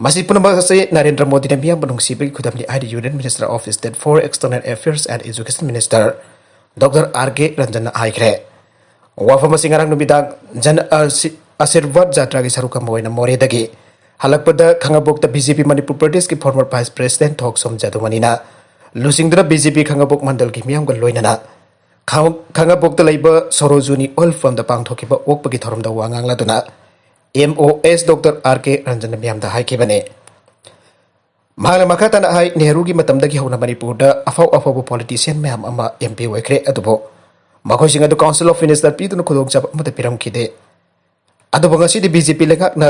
ꯃꯁꯤ ꯄꯨꯝꯅꯃꯛ ꯑꯁꯤ ꯅꯔꯦꯟꯗ꯭ꯔ ꯃꯣꯗꯤꯅ ꯃꯤꯌꯥꯝꯕꯨ ꯅꯨꯡꯁꯤꯕꯒꯤ ꯈꯨꯗꯝꯅꯤ ꯍꯥꯏꯅ Union Minister of State for External Affairs and Education Minister Doctor R K ꯔꯟꯖꯟꯅ ꯍꯥꯏꯈ꯭ꯔꯦ꯫ ꯋꯥꯐꯝ ꯑꯁꯤ ꯉꯔꯥꯡ ꯅꯨꯃꯤꯗꯥꯡ ꯖꯟ ꯑꯁꯤ-, ꯑꯁꯤꯔꯕꯥꯗ ꯖꯥꯇ꯭ꯔꯥꯒꯤ ꯁꯔꯨꯛ ꯑꯃ ꯑꯣꯏꯅ ꯃꯣꯔꯦꯗꯒꯤ ꯍꯜꯂꯛꯄꯗ ꯈꯥꯉꯕꯣꯛꯇ BJP ꯃꯅꯤꯄꯨꯔ ꯄ꯭ꯔꯗꯦꯁꯀꯤ former Vice President ꯊꯣꯛꯁꯣꯝ ꯖꯥꯗꯨꯃꯅꯤꯅ ꯂꯨꯆꯤꯡꯗꯨꯅ BJP ꯈꯥꯉꯕꯣꯛ ꯃꯟꯗꯜꯒꯤ ꯃꯤꯌꯥꯝꯒ ꯂꯣꯏꯅꯅ ꯈꯥ-, ꯈꯥꯉꯕꯣꯛꯇ ꯂꯩꯕ ꯁꯣꯔꯣꯖꯨꯅꯤ oil pumpꯇ ꯄꯥꯡꯊꯣꯛꯈꯤꯕ ꯑꯣꯛꯄꯒꯤ ꯊꯧꯔꯝꯗ ꯋꯥ ꯉꯥꯡꯂꯗꯨꯅ MOS Doctor R K ꯔꯟꯖꯟꯅ ꯃꯤꯌꯥꯝꯗ ꯍꯥꯏꯈꯤꯕꯅꯤ꯫ ꯃꯍꯥꯛꯅ ꯃꯈꯥ ꯇꯥꯅ ꯍꯥꯏ, ꯅꯦꯍꯔꯨꯒꯤ ꯃꯇꯝꯗꯒꯤ ꯍꯧꯅ ꯃꯅꯤꯄꯨꯔꯗ ꯑꯐꯥꯎ ꯑꯐꯥꯎꯕ politician ꯃꯌꯥꯝ ꯑꯃ MP ꯑꯣꯏꯈ꯭ꯔꯦ, ꯑꯗꯨꯕꯨ ꯃꯈꯣꯏꯁꯤꯡ ꯑꯗꯨ Council of Minister ꯄꯤꯗꯨꯅ ꯈꯨꯗꯣꯡꯆꯥꯕ ꯑꯃꯠꯇ ꯄꯤꯔꯝꯈꯤꯗꯦ꯫ ꯑꯗꯨꯕꯨ ꯉꯁꯤꯗꯤ BJP ꯂꯩꯉꯥꯛꯅ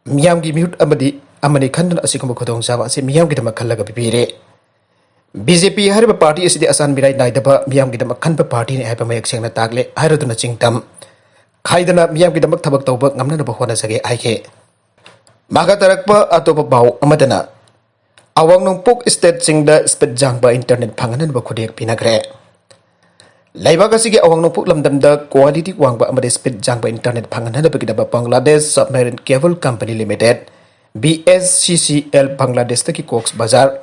ꯃꯤꯌꯥꯝꯒꯤ ꯃꯤꯍꯨꯠ ꯑꯃꯗꯤ ꯑꯃꯅꯤ ꯈꯟꯗꯨꯅ ꯑꯁꯤꯒꯨꯝꯕ ꯈꯨꯗꯣꯡꯆꯥꯕ ꯑꯁꯤ ꯃꯤꯌꯥꯝꯒꯤꯗꯃꯛ ꯈꯜꯂꯒ ꯄꯤꯕꯤꯔꯦ꯫ BJP ꯍꯥꯏꯔꯤꯕ party ꯑꯁꯤꯗꯤ ꯑꯆꯥꯟ ꯃꯤꯔꯥꯏ ꯅꯥꯏꯗꯕ ꯃꯤꯌꯥꯝꯒꯤꯗꯃꯛ ꯈꯟꯕ partyꯅꯤ ꯍꯥꯏꯕ ꯃꯌꯦꯛ ꯁꯦꯡꯅ ꯇꯥꯛꯂꯦ ꯍꯥꯏꯔꯗꯨꯅ ꯆꯤꯡꯗꯝ ꯈꯥꯏꯗꯅ ꯃꯤꯌꯥꯝꯒꯤꯗꯃꯛ ꯊꯕꯛ ꯇꯧꯕ ꯉꯝꯅꯅꯕ ꯍꯣꯠꯅꯖꯒꯦ ꯍꯥꯏꯈꯤ꯫ ꯃꯈꯥ ꯇꯥꯔꯛꯄ ꯑꯇꯣꯞꯄ ꯄꯥꯎ ꯑꯃꯗꯅ, ꯑꯋꯥꯡ ꯅꯣꯡꯄꯣꯛ ꯁ꯭ꯇꯦꯠꯁꯤꯡꯗ ꯁ꯭ꯄꯤꯗ ꯌꯥꯡꯕ ꯏꯟꯇꯔꯅꯦꯠ ꯐꯪꯍꯟꯅꯕ ꯈꯨꯗꯦꯛ ꯄꯤꯅꯈ꯭ꯔꯦ꯫ ꯂꯩꯕꯥꯛ ꯑꯁꯤꯒꯤ ꯑꯋꯥꯡ ꯅꯣꯡꯄꯣꯛ ꯂꯝꯗꯝꯗ ꯀ꯭ꯋꯥꯂꯤꯇꯤ ꯋꯥꯡꯕ ꯑꯃꯗꯤ ꯁ꯭ꯄꯤꯗ ꯌꯥꯡꯕ ꯏꯟꯇꯔꯅꯦꯠ ꯐꯪꯍꯟꯅꯕꯒꯤꯗꯃꯛ Bangladesh submarine cable company limited, B S C C L, ꯕꯪꯒ꯭ꯂꯥꯗꯦꯁꯇꯒꯤ ꯀꯣꯛꯁ ꯕꯖꯥꯔ,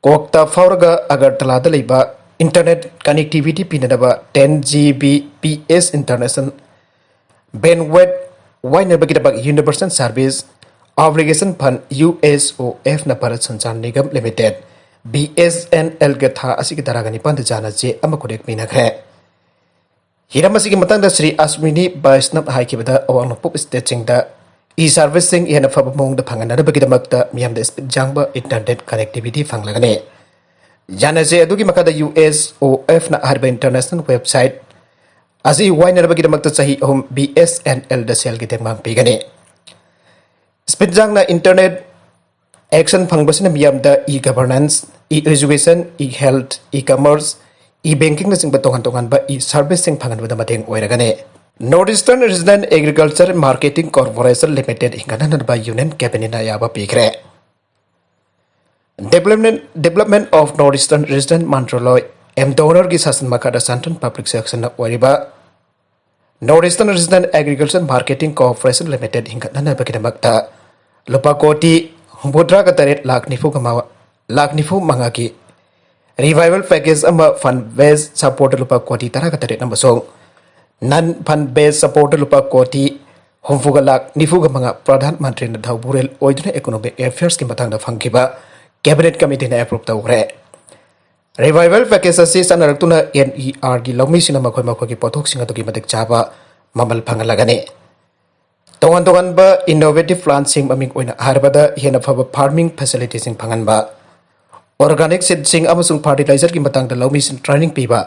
ꯀꯣꯛꯇ ꯐꯥꯎꯔꯒ ꯑꯒꯔꯇꯂꯥꯗ ꯂꯩꯕ ꯏꯟꯇꯔꯅꯦꯠ ꯀꯅꯦꯛꯇꯤꯚꯤꯇꯤ ꯄꯤꯅꯅꯕ ten G B P S international bandwidth ꯋꯥꯏꯅꯕꯒꯤꯗꯃꯛ universal service obligation fund, U S O ꯑꯦꯐꯅ Bharat Sanchar Nigam limited, B S N ꯑꯦꯜꯒ ꯊꯥ ꯑꯁꯤꯒꯤ ꯇꯔꯥꯒ ꯅꯤꯄꯥꯟꯗ ꯌꯥꯅ ꯆꯦ ꯑꯃ ꯈꯨꯗꯦꯛ ꯄꯤꯅꯈ꯭ꯔꯦ꯫ ꯍꯤꯔꯝ ꯑꯁꯤꯒꯤ ꯃꯇꯥꯡꯗ ꯁ꯭ꯔꯤ ꯑꯁ꯭ꯋꯤꯅꯤ ꯕꯩꯁꯅꯕ ꯍꯥꯏꯈꯤꯕꯗ, ꯑꯋꯥꯡ ꯅꯣꯡꯄꯣꯛ ꯁ꯭ꯇꯦꯠꯁꯤꯡꯗ ꯏ ꯁꯔꯚꯤꯁꯁꯤꯡ ꯍꯦꯟꯅ ꯐꯕ ꯃꯑꯣꯡꯗ ꯐꯪꯍꯟꯅꯕꯒꯤꯗꯃꯛꯇ ꯃꯤꯌꯥꯝꯗ ꯁ꯭ꯄꯤꯗ ꯌꯥꯡꯕ ꯏꯟꯇꯔꯅꯦꯠ ꯀꯅꯦꯛꯇꯤꯚꯤꯇꯤ ꯐꯪꯂꯒꯅꯤ꯫ ꯌꯥꯅꯆꯦ ꯑꯗꯨꯒꯤ ꯃꯈꯥꯗ ꯌꯨ ꯑꯦꯁ ꯑꯣ ꯑꯦꯐꯅ ꯍꯥꯏꯔꯤꯕ ꯏꯟꯇꯔꯅꯦꯁꯅꯦꯜ ꯋꯦꯕꯁꯥꯏꯠ ꯑꯁꯤ ꯋꯥꯏꯅꯅꯕꯒꯤꯗꯃꯛꯇ ꯆꯍꯤ ꯑꯍꯨꯝ ꯕꯤ ꯑꯦꯁ ꯑꯦꯟ ꯑꯦꯜꯗ ꯁꯦꯜꯒꯤ ꯇꯦꯡꯕꯥꯡ ꯄꯤꯒꯅꯤ꯫ ꯁ꯭ꯄꯤꯗ ꯌꯥꯡꯅ ꯏꯟꯇꯔꯅꯦꯠ ꯑꯦꯛꯁꯟ ꯐꯪꯕꯁꯤꯅ ꯃꯤꯌꯥꯝꯗ E governance, E education, E health, E commerce, E ꯕꯦꯡꯀꯤꯡꯅꯆꯤꯡꯕ ꯇꯣꯉꯥꯟ ꯇꯣꯉꯥꯟꯕ ꯏ ꯁꯔꯚꯤꯁꯁꯤꯡ ꯐꯪꯍꯟꯕꯗ ꯃꯇꯦꯡ ꯑꯣꯏꯔꯒꯅꯤ꯫ North Eastern Regional Agriculture Marketing Corporation Limited ꯍꯤꯡꯒꯠꯍꯟꯅꯕ ꯌꯨꯅꯤꯌꯟ ꯀꯦꯕꯤꯅꯦꯠꯅ ꯑꯌꯥꯕ ꯄꯤꯈ꯭ꯔꯦ꯫ Development, Development of North Eastern Region ꯃꯟꯇ꯭ꯔꯥꯂꯣꯏ, ꯑꯦꯝ ꯗꯣꯅꯔꯒꯤ ꯁꯥꯁꯟ ꯃꯈꯥꯗ ꯁꯦꯟꯇ꯭ꯔꯦꯜ ꯄꯕ꯭ꯂꯤꯛ ꯁꯦꯛꯇꯔꯅ ꯑꯣꯏꯔꯤꯕ North Eastern Regional Agriculture Marketing Corporation Limited ꯍꯤꯡꯒꯠꯅꯅꯕꯒꯤꯗꯃꯛꯇ ꯂꯨꯄꯥ ꯀꯣꯇꯤ ꯍꯨꯝꯐꯨꯇꯔꯥꯒ ꯇꯔꯦꯠ ꯂꯥꯈ ꯅꯤꯐꯨꯒ ꯃꯉꯥ, ꯂꯥꯈ ꯅꯤꯐꯨ ꯃꯉꯥꯒꯤ ꯔꯤꯚꯥꯏꯕꯜ ꯄꯦꯀꯦꯖ ꯑꯃ, ꯐꯟ ꯕꯦꯖ ꯁꯄꯣꯔꯠꯇ ꯂꯨꯄꯥ ꯀꯣꯇꯤ ꯇꯔꯥꯒ ꯇꯔꯦꯠ ꯑꯃꯁꯨꯡ ꯅꯟ ꯐꯟ ꯕꯦꯖ ꯁꯄꯣꯔꯠꯇ ꯂꯨꯄꯥ ꯀꯣꯇꯤ ꯍꯨꯝꯐꯨꯒ ꯂꯥꯈ ꯅꯤꯐꯨꯒ ꯃꯉꯥ ꯄ꯭ꯔꯙꯥꯟ ꯃꯟꯇ꯭ꯔꯤ ꯅꯙꯥꯎ ꯕꯨꯔꯦꯜ ꯑꯣꯏꯗꯨꯅ ꯏꯀꯣꯅꯣꯃꯤꯛ ꯑꯦꯐꯤꯌꯔꯁꯀꯤ ꯃꯇꯥꯡꯗ ꯐꯪꯈꯤꯕ ꯀꯦꯕꯤꯅꯦꯠ ꯀꯃꯤꯇꯤꯅ ꯑꯦꯄ꯭ꯔꯨꯚ ꯇꯧꯈ꯭ꯔꯦ꯫ ꯔꯤꯚꯥꯏꯕꯜ ꯄꯦꯀꯦꯖ ꯑꯁꯤ ꯆꯠꯅꯔꯛꯇꯨꯅ ꯑꯦꯟ ꯏ ꯑꯥꯔꯒꯤ ꯂꯧꯃꯤꯁꯤꯡꯅ ꯃꯈꯣꯏ ꯃꯈꯣꯏꯒꯤ ꯄꯣꯠꯊꯣꯛꯁꯤꯡ ꯑꯗꯨꯒꯤ ꯃꯇꯤꯛ ꯆꯥꯕ ꯃꯃꯜ ꯐꯪꯍꯜꯂꯒꯅꯤ꯫ ꯇꯣꯉꯥꯟ ꯇꯣꯉꯥꯟꯕ ꯏꯅꯣꯚꯦꯇꯤꯚ ꯄ꯭ꯂꯥꯟꯁꯤꯡ, ꯃꯃꯤꯡ ꯑꯣꯏꯅ ꯍꯥꯏꯔꯕꯗ ꯍꯦꯟꯅ ꯐꯕ ꯐꯥꯔꯃꯤꯡ ꯐꯦꯁꯤꯂꯤꯇꯤꯁꯤꯡ ꯐꯪꯍꯟꯕ, ꯑꯣꯔꯒꯥꯅꯤꯛ ꯁꯤꯗꯁꯤꯡ ꯑꯃꯁꯨꯡ ꯐꯔꯇꯤꯂꯥꯏꯖꯔꯒꯤ ꯃꯇꯥꯡꯗ ꯂꯧꯃꯤꯁꯤꯡ ꯇ꯭ꯔꯦꯅꯤꯡ ꯄꯤꯕ,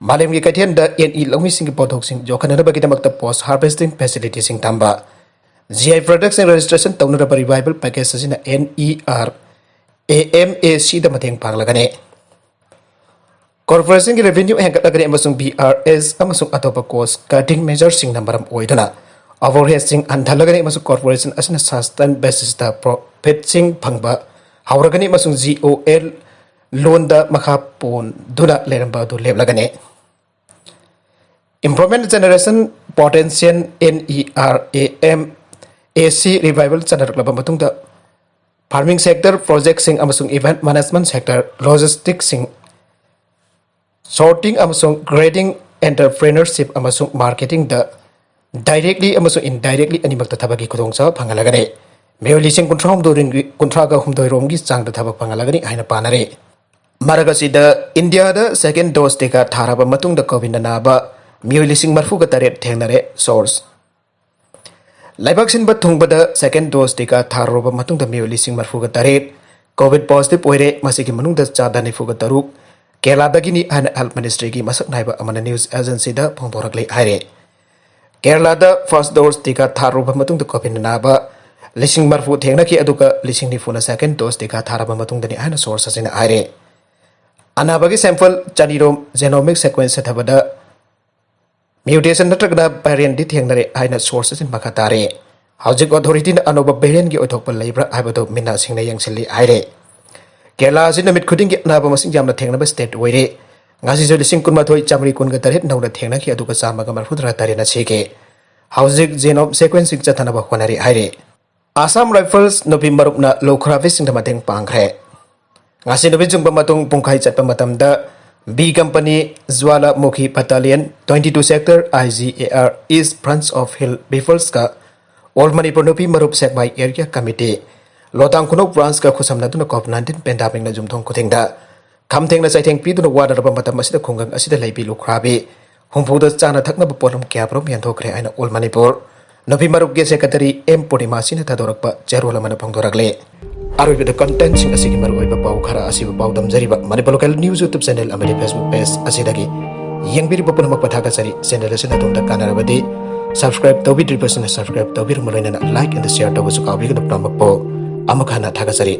ꯃꯥꯂꯦꯝꯒꯤ ꯀꯩꯊꯦꯜꯗ ꯑꯦꯟ ꯏ ꯂꯧꯃꯤꯁꯤꯡꯒꯤ ꯄꯣꯠꯊꯣꯛꯁꯤꯡ ꯌꯣꯛꯈꯠꯅꯅꯕꯒꯤꯗꯃꯛꯇ ꯄꯣꯁ ꯍꯥꯔꯚꯦꯁꯇꯤꯡ ꯐꯦꯁꯤꯂꯤꯇꯤꯁꯤꯡ ꯊꯝꯕ, ꯖꯤ ꯑꯥꯏ ꯄ꯭ꯔꯗꯛꯁꯤꯡ ꯔꯦꯖꯤꯁꯇ꯭ꯔꯦꯁꯟ ꯇꯧꯅꯅꯕ ꯔꯤꯚꯥꯏꯕꯜ ꯄꯦꯀꯦꯖ ꯑꯁꯤꯅ N E R A M A ꯁꯤꯗ ꯃꯇꯦꯡ ꯄꯥꯡꯂꯒꯅꯤ꯫ ꯀꯣꯔꯄꯣꯔꯦꯁꯟꯒꯤ ꯔꯦꯚꯤꯅ꯭ꯌꯨ ꯍꯦꯟꯒꯠꯂꯒꯅꯤ ꯑꯃꯁꯨꯡ ꯕꯤ ꯑꯥꯔ ꯑꯦꯁ ꯑꯃꯁꯨꯡ ꯑꯇꯣꯞꯄ ꯀꯣꯁ ꯀꯇꯤꯡ ꯃꯦꯖꯔꯁꯤꯡꯅ ꯃꯔꯝ ꯑꯣꯏꯗꯨꯅ ꯑꯣꯚꯔꯍꯦꯗꯁꯤꯡ ꯍꯟꯊꯍꯜꯂꯒꯅꯤ ꯑꯃꯁꯨꯡ ꯀꯣꯔꯄꯣꯔꯦꯁꯟ ꯑꯁꯤꯅ ꯁꯁꯇꯦꯟ ꯕꯦꯁꯤꯁꯇ ꯄ꯭ꯔꯣꯐꯤꯠꯁꯤꯡ ꯐꯪꯕ ꯍꯧꯔꯒꯅꯤ ꯑꯃꯁꯨꯡ ꯖꯤ ꯑꯣ ꯑꯦꯜ ꯂꯣꯟꯗ ꯃꯈꯥ ꯄꯣꯟꯗꯨꯅ ꯂꯩꯔꯝꯕ ꯑꯗꯨ ꯂꯦꯞꯂꯒꯅꯤ꯫ Employment Generation Potential, NERAM, AC revival ꯆꯠꯅꯔꯛꯂꯕ ꯃꯇꯨꯡꯗ farming sector, projectꯁꯤꯡ ꯑꯃꯁꯨꯡ event management sector, logisticsꯁꯤꯡ, sorting ꯑꯃꯁꯨꯡ grading, entrepreneurship ꯑꯃꯁꯨꯡ marketingꯗ directly ꯑꯃꯁꯨꯡ indirectly ꯑꯅꯤꯃꯛꯇ ꯊꯕꯛꯀꯤ ꯈꯨꯗꯣꯡꯆꯥꯕ ꯐꯪꯍꯜꯂꯒꯅꯤ꯫ ꯃꯤꯑꯣꯏ ꯂꯤꯁꯤꯡ ꯀꯨꯟꯊ꯭ꯔꯥ ꯍꯨꯝꯗꯣꯏ, ꯀꯨꯟꯊ꯭ꯔꯥꯒ ꯍꯨꯝꯗꯣꯏ ꯔꯣꯝꯒꯤ ꯆꯥꯡꯗ ꯊꯕꯛ ꯐꯪꯍꯜꯂꯒꯅꯤ ꯍꯥꯏꯅ ꯄꯥꯅꯔꯤ꯫ ꯃꯔꯛ ꯑꯁꯤꯗ ꯏꯟꯗꯤꯌꯥꯗ second dose ꯇꯤꯀꯥ ꯊꯥꯔꯕ ꯃꯇꯨꯡꯗ COVID ꯅꯥꯕ ꯃꯤꯑꯣꯏ ꯂꯤꯁꯤꯡ ꯃꯔꯤꯐꯨꯒ ꯇꯔꯦꯠ ꯊꯦꯡꯅꯔꯦ꯫ Source: ꯂꯩꯕꯥꯛ ꯁꯤꯟꯕ ꯊꯨꯡꯕꯗ second dose ꯇꯤꯀꯥ ꯊꯥꯔꯨꯔꯕ ꯃꯇꯨꯡꯗ ꯃꯤꯑꯣꯏ ꯂꯤꯁꯤꯡ ꯃꯔꯤꯐꯨꯒ ꯇꯔꯦꯠ COVID positive ꯑꯣꯏꯔꯦ꯫ ꯃꯁꯤꯒꯤ ꯃꯅꯨꯡꯗ ꯆꯥꯗ ꯅꯤꯐꯨꯒ ꯇꯔꯨꯛ ꯀꯦꯔꯂꯥꯗꯒꯤꯅꯤ ꯍꯥꯏꯅ Health Ministryꯒꯤ ꯃꯁꯛ ꯅꯥꯏꯕ ꯑꯃꯅ news agencyꯗ ꯐꯣꯡꯗꯣꯔꯛꯂꯤ ꯍꯥꯏꯔꯦ꯫ ꯀꯦꯔꯂꯥꯗ first dose ꯇꯤꯀꯥ ꯊꯥꯔꯨꯔꯕ ꯃꯇꯨꯡꯗ COVID ꯅꯥꯕ ꯂꯤꯁꯤꯡ ꯃꯔꯤꯐꯨ ꯊꯦꯡꯅꯈꯤ, ꯑꯗꯨꯒ ꯂꯤꯁꯤꯡ ꯅꯤꯐꯨꯅ second dose ꯇꯤꯀꯥ ꯊꯥꯔꯕ ꯃꯇꯨꯡꯗꯅꯤ ꯍꯥꯏꯅ source ꯑꯁꯤꯅ ꯍꯥꯏꯔꯦ꯫ ꯑꯅꯥꯕꯒꯤ sample ꯆꯅꯤꯔꯣꯝ genomic sequence ꯆꯠꯊꯕꯗ mutation ꯅꯠꯇ꯭ꯔꯒꯅ variantꯗꯤ ꯊꯦꯡꯅꯔꯦ ꯍꯥꯏꯅ source ꯑꯁꯤꯅ ꯃꯈꯥ ꯇꯥꯔꯦ꯫ ꯍꯧꯖꯤꯛ authorityꯅ ꯑꯅꯧꯕ variantꯀꯤ ꯑꯣꯏꯊꯣꯛꯄ ꯂꯩꯕ꯭ꯔꯥ ꯍꯥꯏꯕꯗꯨ ꯃꯤꯠꯅ ꯁꯤꯡꯅ ꯌꯦꯡꯁꯤꯜꯂꯤ ꯍꯥꯏꯔꯦ꯫ ꯀꯦꯔꯂꯥ ꯑꯁꯤ ꯅꯨꯃꯤꯠ ꯈꯨꯗꯤꯡꯒꯤ ꯑꯅꯥꯕ ꯃꯁꯤꯡ ꯌꯥꯝꯅ ꯊꯦꯡꯅꯕ state ꯑꯣꯏꯔꯦ꯫ ꯉꯁꯤꯁꯨ ꯂꯤꯁꯤꯡ ꯀꯨꯟꯃꯥꯊꯣꯏ ꯆꯥꯃꯔꯤ ꯀꯨꯟꯒ ꯇꯔꯦꯠ ꯅꯧꯅ ꯊꯦꯡꯅꯈꯤ, ꯑꯗꯨꯒ ꯆꯥꯝꯃꯒ ꯃꯔꯤꯐꯨꯇꯔꯥ ꯇꯔꯦꯠꯅ ꯁꯤꯈꯤ꯫ ꯍꯧꯖꯤꯛ genome sequencing ꯆꯠꯊꯅꯕ ꯍꯣꯠꯅꯔꯤ ꯍꯥꯏꯔꯤ꯫ Assam Rifles ꯅꯨꯄꯤ ꯃꯔꯨꯞꯅ ꯂꯨꯈ꯭ꯔꯥꯕꯤꯁꯤꯡꯗ ꯃꯇꯦꯡ ꯄꯥꯡꯈ꯭ꯔꯦ꯫ ꯉꯁꯤ ꯅꯨꯃꯤꯠ ꯆꯨꯡꯕ ꯃꯇꯨꯡ ꯄꯨꯡꯈꯥꯏ ꯆꯠꯄ ꯃꯇꯝꯗ B Company Jwalamukhi Battalion, twenty two Sector, I G A R East Branch of Hill Riflesꯀ All Manipur ꯅꯨꯄꯤ ꯃꯔꯨꯞ ꯁꯦꯛꯃꯥꯏ Area Committee, ꯂꯣꯇꯥꯡ ꯈꯨꯅꯧ Branchꯀ ꯈꯨꯠꯁꯝꯅꯗꯨꯅ COVID nineteen pandemicꯅ ꯌꯨꯝꯊꯣꯡ ꯈꯨꯗꯤꯡꯗ ꯈꯝ ꯊꯦꯡꯅ ꯆꯩꯊꯦꯡ ꯄꯤꯗꯨꯅ ꯋꯥꯅꯔꯕ ꯃꯇꯝ ꯑꯁꯤꯗ ꯈꯨꯡꯒꯪ ꯑꯁꯤꯗ ꯂꯩꯕꯤ ꯂꯨꯈ꯭ꯔꯥꯕꯤ ꯍꯨꯝꯐꯨꯗ ꯆꯥꯅ ꯊꯛꯅꯕ ꯄꯣꯠꯂꯝ ꯀꯌꯥꯃꯔꯨꯝ ꯌꯦꯟꯊꯣꯛꯈ꯭ꯔꯦ ꯍꯥꯏꯅ All Manipur ꯅꯨꯄꯤ ꯃꯔꯨꯞꯀꯤ secretary M ꯄꯨꯔꯅꯤꯃꯥꯁꯤꯅ ꯊꯥꯗꯣꯔꯛꯄ ꯆꯦꯔꯣꯜ ꯑꯃꯅ ꯐꯣꯡꯗꯣꯔꯛꯂꯤ꯫ ꯑꯔꯣꯏꯕꯗ contentꯁꯤꯡ ꯑꯁꯤꯒꯤ ꯃꯔꯨꯑꯣꯏꯕ ꯄꯥꯎ ꯈꯔ ꯑꯁꯤꯕꯨ ꯄꯥꯎꯗꯝꯖꯔꯤꯕ Manipur Local News YouTube channel ꯑꯃꯗꯤ Facebook page ꯑꯁꯤꯗꯒꯤ ꯌꯦꯡꯕꯤꯔꯤꯕ ꯄꯨꯝꯅꯃꯛꯄꯨ ꯊꯥꯒꯠꯆꯔꯤ꯫ Channel ꯑꯁꯤꯅ ꯑꯗꯣꯝꯗ ꯀꯥꯟꯅꯔꯕꯗꯤ subscribe ꯇꯧꯕꯤꯗ꯭ꯔꯤꯕꯁꯤꯡꯅ subscribe ꯇꯧꯕꯤꯔꯝꯕ ꯂꯣꯏꯅꯅ like and share ꯇꯧꯕꯁꯨ ꯀꯥꯎꯕꯤꯒꯅꯨ꯫ ꯄꯨꯝꯅꯃꯛꯄꯨ ꯑꯃꯨꯛ ꯍꯟꯅ ꯊꯥꯒꯠꯆꯔꯤ꯫